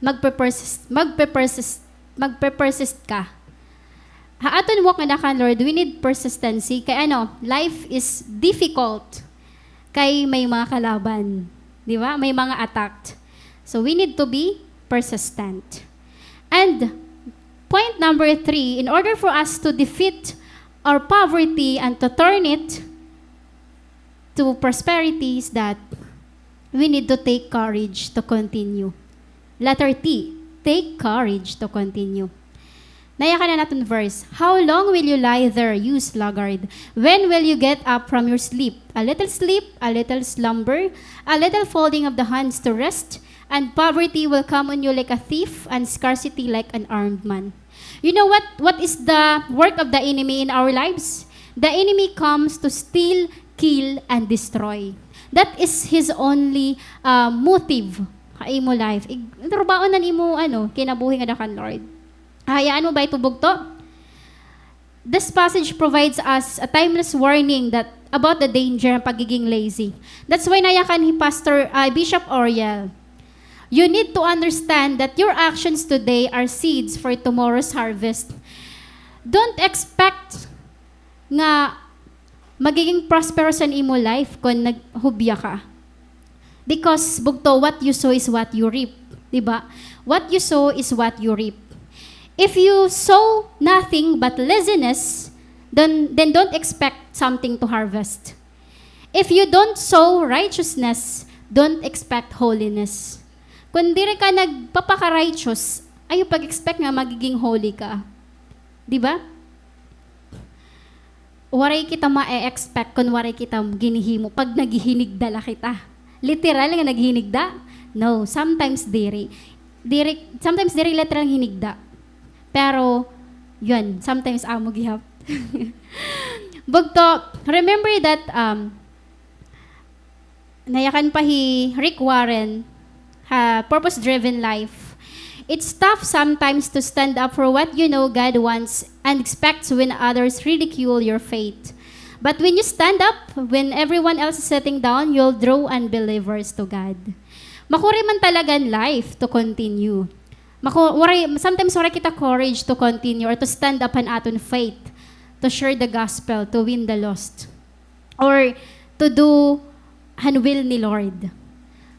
magpe-persist, magpe-persist, magpe-persist ka. Ha aton walk ngada kan Lord, we need persistency. Kay ano, life is difficult. Kay may mga kalaban. Di ba? May mga attack. So, we need to be persistent. And point number three, in order for us to defeat our poverty and to turn it to prosperity is that we need to take courage to continue. Letter T, take courage to continue. Nayakan an aton verse. "How long will you lie there, you sluggard? When will you get up from your sleep? A little sleep, a little slumber, a little folding of the hands to rest, and poverty will come on you like a thief, and scarcity like an armed man." You know what? What is the work of the enemy in our lives? The enemy comes to steal, kill, and destroy. That is his only, uh, motive ha imo life. Ig-, turbaon an imo, ano, kinabuhi ngada kan Lord. Hayaan mo ba ito, bugto? This passage provides us a timeless warning that, about the danger ng pagiging lazy. That's why nayakan hi Pastor, ah, Bishop Oriel, "You need to understand that your actions today are seeds for tomorrow's harvest." Don't expect nga magiging prosperous an imo life kon naghubya ka. Because, bugto, what you sow is what you reap. Di ba? What you sow is what you reap. If you sow nothing but laziness, then, then don't expect something to harvest. If you don't sow righteousness, don't expect holiness. Kon diri ka nagpapaka-righteous, ayaw pag-expect nga magiging holy ka. Di ba? Waray kita ma-expect kon waray kita ginhihimo pag naghihinigda la kita. Literal nga naghihinigda? No, sometimes diri. Diri, sometimes diri literal nga hinigda. Pero, yun, sometimes amo gihap. Bugto, remember that, um, nayakan pa hi Rick Warren ha Purpose-Driven Life. It's tough sometimes to stand up for what you know God wants and expects when others ridicule your faith. But when you stand up, when everyone else is sitting down, you'll draw unbelievers to God. Makuri man talaga an life to continue. Maku-, waray, sometimes waray kita courage to continue or to stand up han aton faith, to share the gospel, to win the lost, or to do han will ni Lord.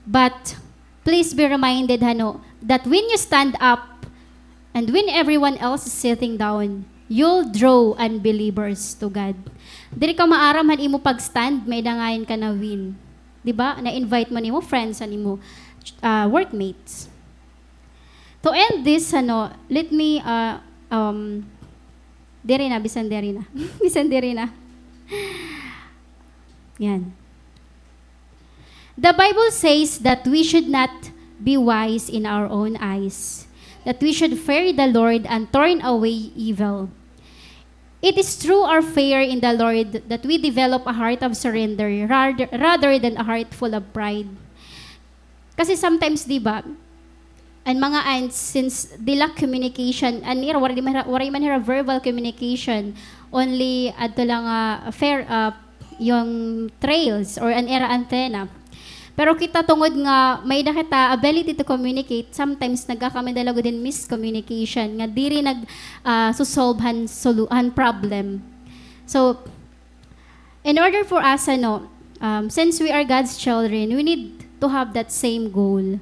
But please be reminded, hano, that when you stand up and when everyone else is sitting down, you'll draw unbelievers to God. Diri ka maaram han imo pag-stand, may dangayan ka na win. Di ba? Na-invite mo an imo friends, an imo, ah, workmates. To end this, ano, let me, ah, um, diri na, bisan diri na. Bisan diri na. Yan. The Bible says that we should not be wise in our own eyes, that we should fear the Lord and turn away evil. It is through our fear in the Lord that we develop a heart of surrender rather, rather than a heart full of pride. Kasi sometimes, di ba, an mga ants, since they lack communication, an ira, waray man hira, waray man hira verbal communication, only adto la nga, ah, fair, ah, yung trails or an ira antenna. Pero kita, tungod nga may-ada kita ability to communicate, sometimes nagkakaman-an la gud hin miscommunication nga diri nag, ah, sosolve han solu-, han problem. So, in order for us, ano, um, since we are God's children, we need to have that same goal.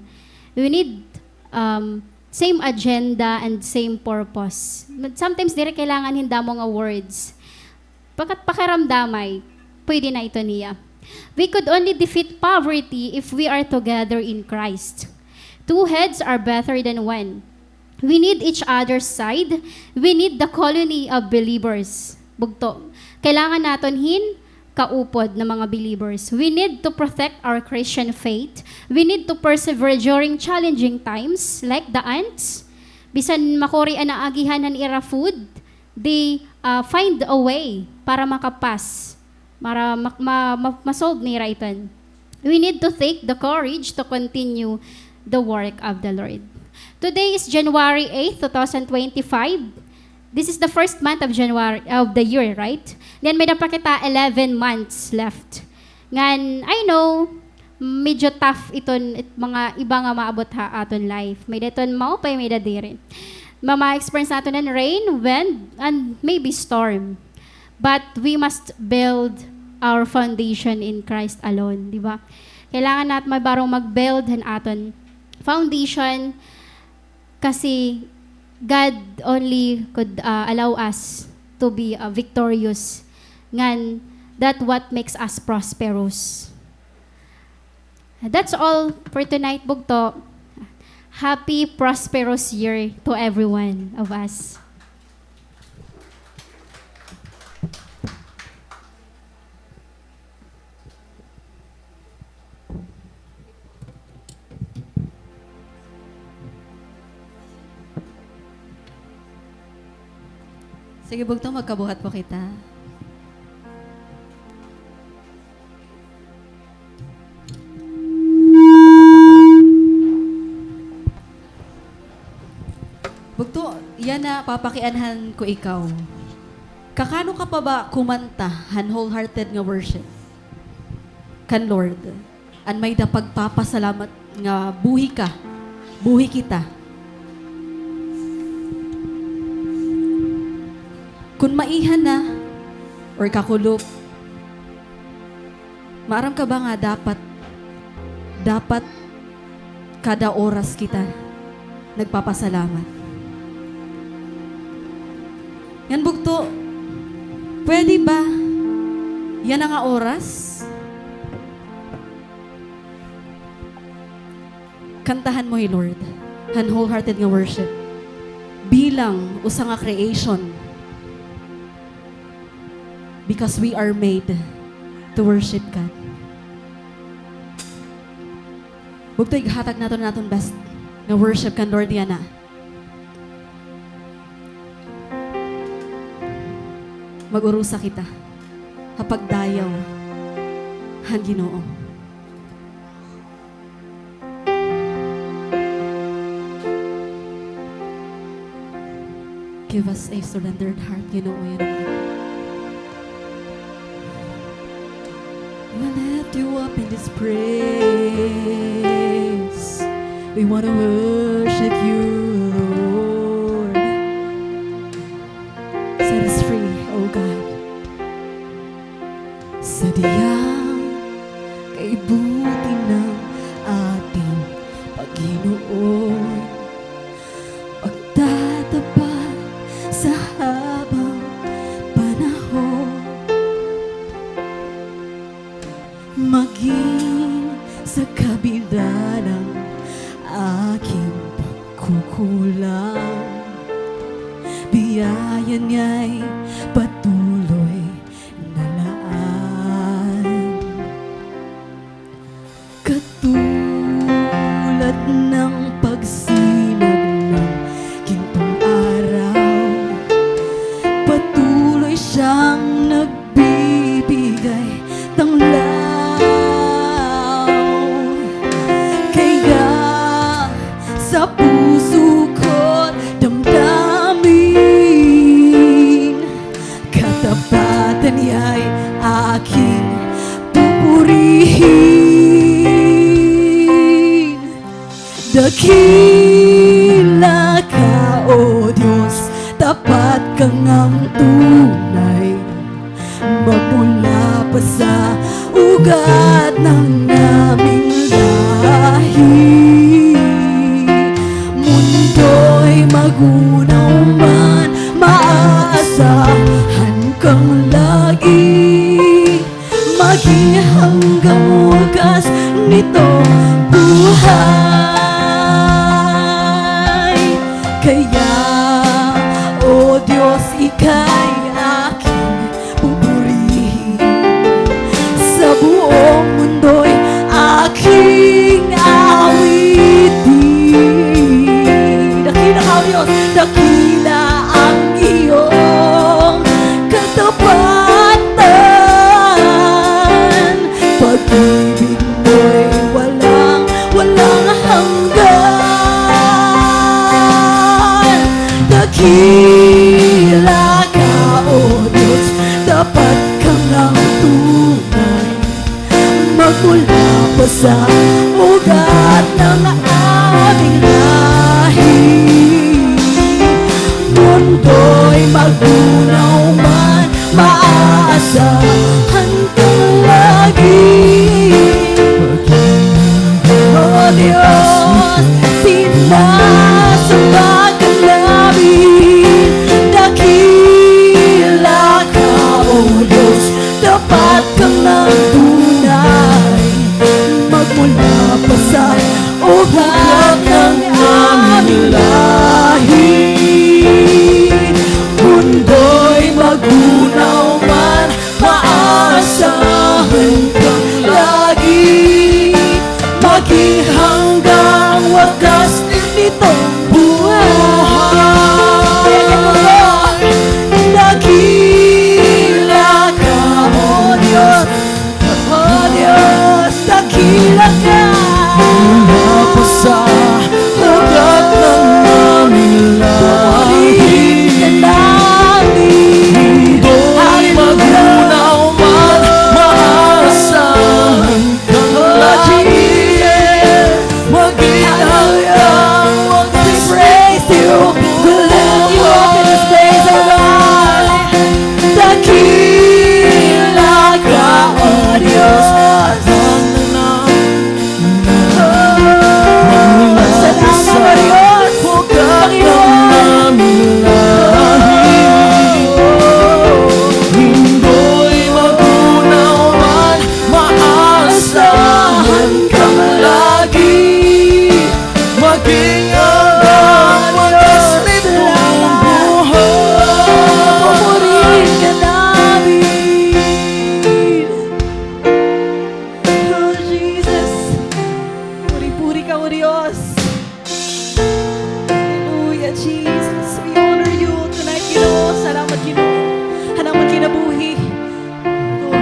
We need, um, same agenda and same purpose. Sometimes, diri kailangan hin damo nga words. Pagkat pakiramdamay, pwede na ito niya. We could only defeat poverty if we are together in Christ. Two heads are better than one. We need each other's side. We need the colony of believers. Bugto. Kailangan naton hin kaupod na mga believers. We need to protect our Christian faith. We need to persevere during challenging times, like the ants. Bisan makuri an naagihan han ira food, they, ah, find a way para makapas, para ma-, ma-, ma-, ma-solve nira iton. We need to take the courage to continue the work of the Lord. Today is January eighth, two thousand twenty-five. This is the first month of January, of the year, right? Then may-ada pa kita eleven months left. Ngan, I know, medyo tough iton it-, mga iba nga maabot ha aton life. May-ada iton maupay, may-ada diri. Ma-, ma-experience naton an rain, wind, and maybe storm. But we must build our foundation in Christ alone, di ba? Kailangan naton may barong mag-build han aton foundation. Kasi God only could, ah, allow us to be, ah, victorious. Ngan, that what makes us prosperous. That's all for tonight, bugto. Happy prosperous year to everyone of us. Sige, bugto, magkabuhat po kita. Bugto, yana, papakianhan ko ikaw. Kakano ka pa ba kumanta han wholehearted nga worship kan Lord? An may-ada pagpapasalamat nga buhi ka, buhi kita. Kon maiha na or kakulop, maaram ka ba nga dapat, dapat kada oras kita nagpapasalamat? Ngan bugto, pwede ba yana nga oras kantahan mo hi Lord han wholehearted nga worship bilang usa nga creation? Because we are made to worship God. Bugto, ighatag naton an aton best nga worship kan Lord yana. Mag-urusa kita ha pagdayaw han Ginoo. Give us a surrendered heart, Ginoo, yana. We lift you up in this praise. We wanna worship you, Lord. Set us free, O God. Sadyang kaibuti ng ating Panginoon, pagtatapat sa habang panahon. Maging sa kabila ng aking pagkukulang, biyaya niya'y patuloy na laan. Katulad ng pagsinag ng gintong araw, patuloy siyang nagbibigay tanglaw. Kaya sa puso ko't damdamin, katapatan niya'y aking pupurihin. Dakila ka, O Diyos, tapat ka ngang tunay. Magmula pa sa ugat ng aming lahi, mundo'y magunaw man, maaasahan kang lagi, maging hanggang wakas nitong buhay. Kaya, O Diyos, ika'y aking pupurihin. Sa buong mundo'y aking awitin. Dakila ka, O Diyos, dakila ang iyong katapatan. Pag-ibig mo'y walang, walang hanggan. Dakila ka, O Diyos, tapat ka ngang tunay. Magmula pa sa ugat ng aming lahi, mundo'y magunaw man, maaasahan kang lagi. O Diyos, sinasamba ka namin, dakila ka, O Diyos, tapat ka ngang tunay. Magmula pa sa ugat ng aming lahi, mundo'y magunaw man, maaasahan kang lagi, maging hanggang wakas nitong buhay. Dakila ka, O Diyos, O Diyos, dakila ka. Mula pa sa ugat ng aming lahi, mundo'y magunaw man, maaasahan kang lagi, maging hanggang wakas. We praise you. We lift you up in this place, O God. Dakila ka, O Diyos. Salamat, O Diyos. Panginoon. Mundo'y magunaw man, maaasahan kang lagi. Maging hanggang wakas nitong buhay. Pupurihin ka namin. Oh, Jesus. Puri-puri ka, O Diyos. Hallelujah, Jesus. We honor you tonight, Ginoo. Salamat, Ginoo, han amon kinabuhi. Lord,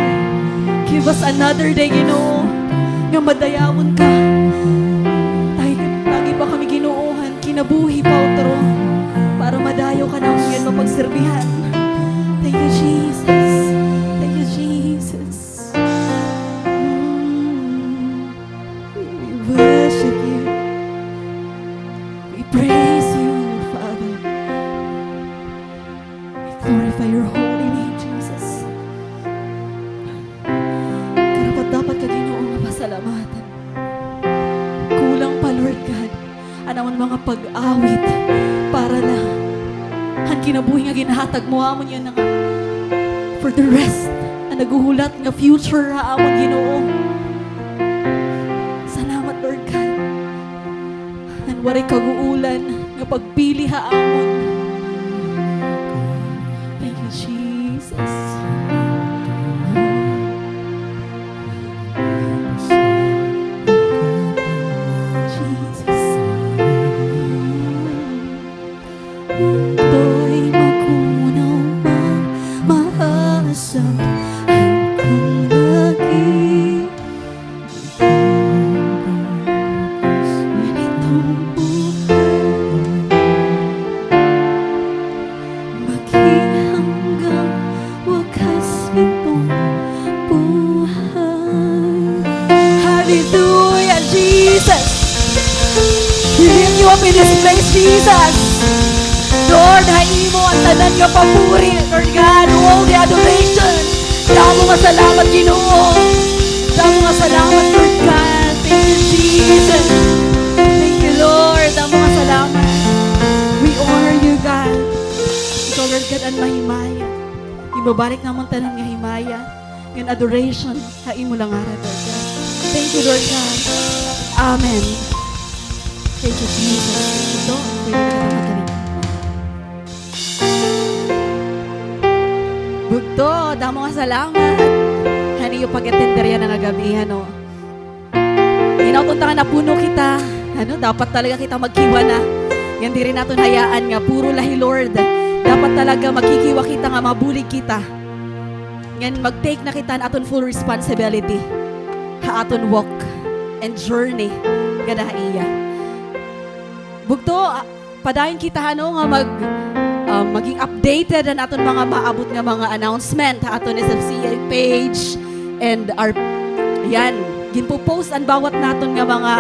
give us another day, Ginoo, nga madayawon ka. Tagi, tagi pa kami, Ginoo, han kinabuhi pa utro para madayaw ka namon. Serbihan. Thank you, Jesus. Thank you, Jesus. Mm. We worship you. We praise you, Father. We glorify your holy name, Jesus. Karapat-dapat ka, Ginoo, nga pasalamatan. Kulang pa, Lord God, an amon mga pag-awit para la han kinabuhi nga ginhatag mo amon yana nga for the rest, an naghuhulat nga future ha amon, Ginoo. Salamat, Lord God. An waray kaguulan nga pagpili ha amon. Thank you, Jesus. Jesus. To'y makunaw man, mahal sa akong lagi. Ganitong buhay, maging hanggang wakas nitong buhay. Hallelujah, Jesus! We lift you up in this place, Jesus! Lord, ha imo an tanan nga papuri, Lord God, all the adoration. Damo nga salamat, Ginoo. Damo nga salamat, Lord God. Thank you, Jesus. Thank you, Lord. Damo nga salamat. We honor you, God. Ikaw, Lord God, an mahimaya. Ginbabalik namon tanan nga himaya ngan adoration ha imo la ngaran, Lord God. Thank you, Lord God. Amen. Thank you, Jesus. Ito, pwede na kita magkalimutan. Bugto, damo nga salamat han iyo pag-attender yana nga gab-i, ano. Hinaot unta nga napuno kita, ano, dapat talaga kita magkiwa na. Ngan diri naton hayaan nga puro la hi Lord. Dapat talaga magkikiwa kita nga mabulig kita. Ngan mag-take na kita han aton full responsibility ha aton walk and journey ngada ha iya. Bugto, ah, padayon kita, ano, nga mag-, ah, maging updated han aton mga maabot nga mga announcement ha aton S F C A page and our, yan, ginpo-post an bawat naton nga mga,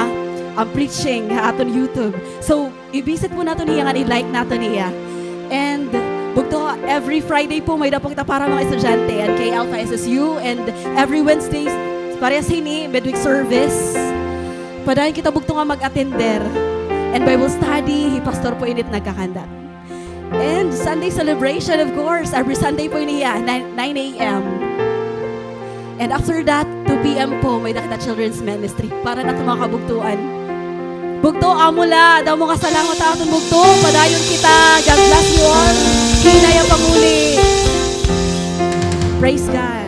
ah, preaching ha aton YouTube. So, i-visit po naton hiya ngan i-like naton hiya. And bugto, every Friday po, may-ada po kita para mga estudyante, an K Alpha S S U, and every Wednesdays, parehas hini, midweek service. Padayon kita bugto nga mag-attender. And Bible study, hi Pastor po ini it nagkakandak. And Sunday celebration, of course, every Sunday po ini hiya, nine, nine A M. And after that, two P M po, may-ada kita children's ministry para han aton mga kabugtoan. Bugto, amo la, damo nga salamat ha aton bugto. Padayon kita. God bless you all. Hinay ha panguli. Praise God.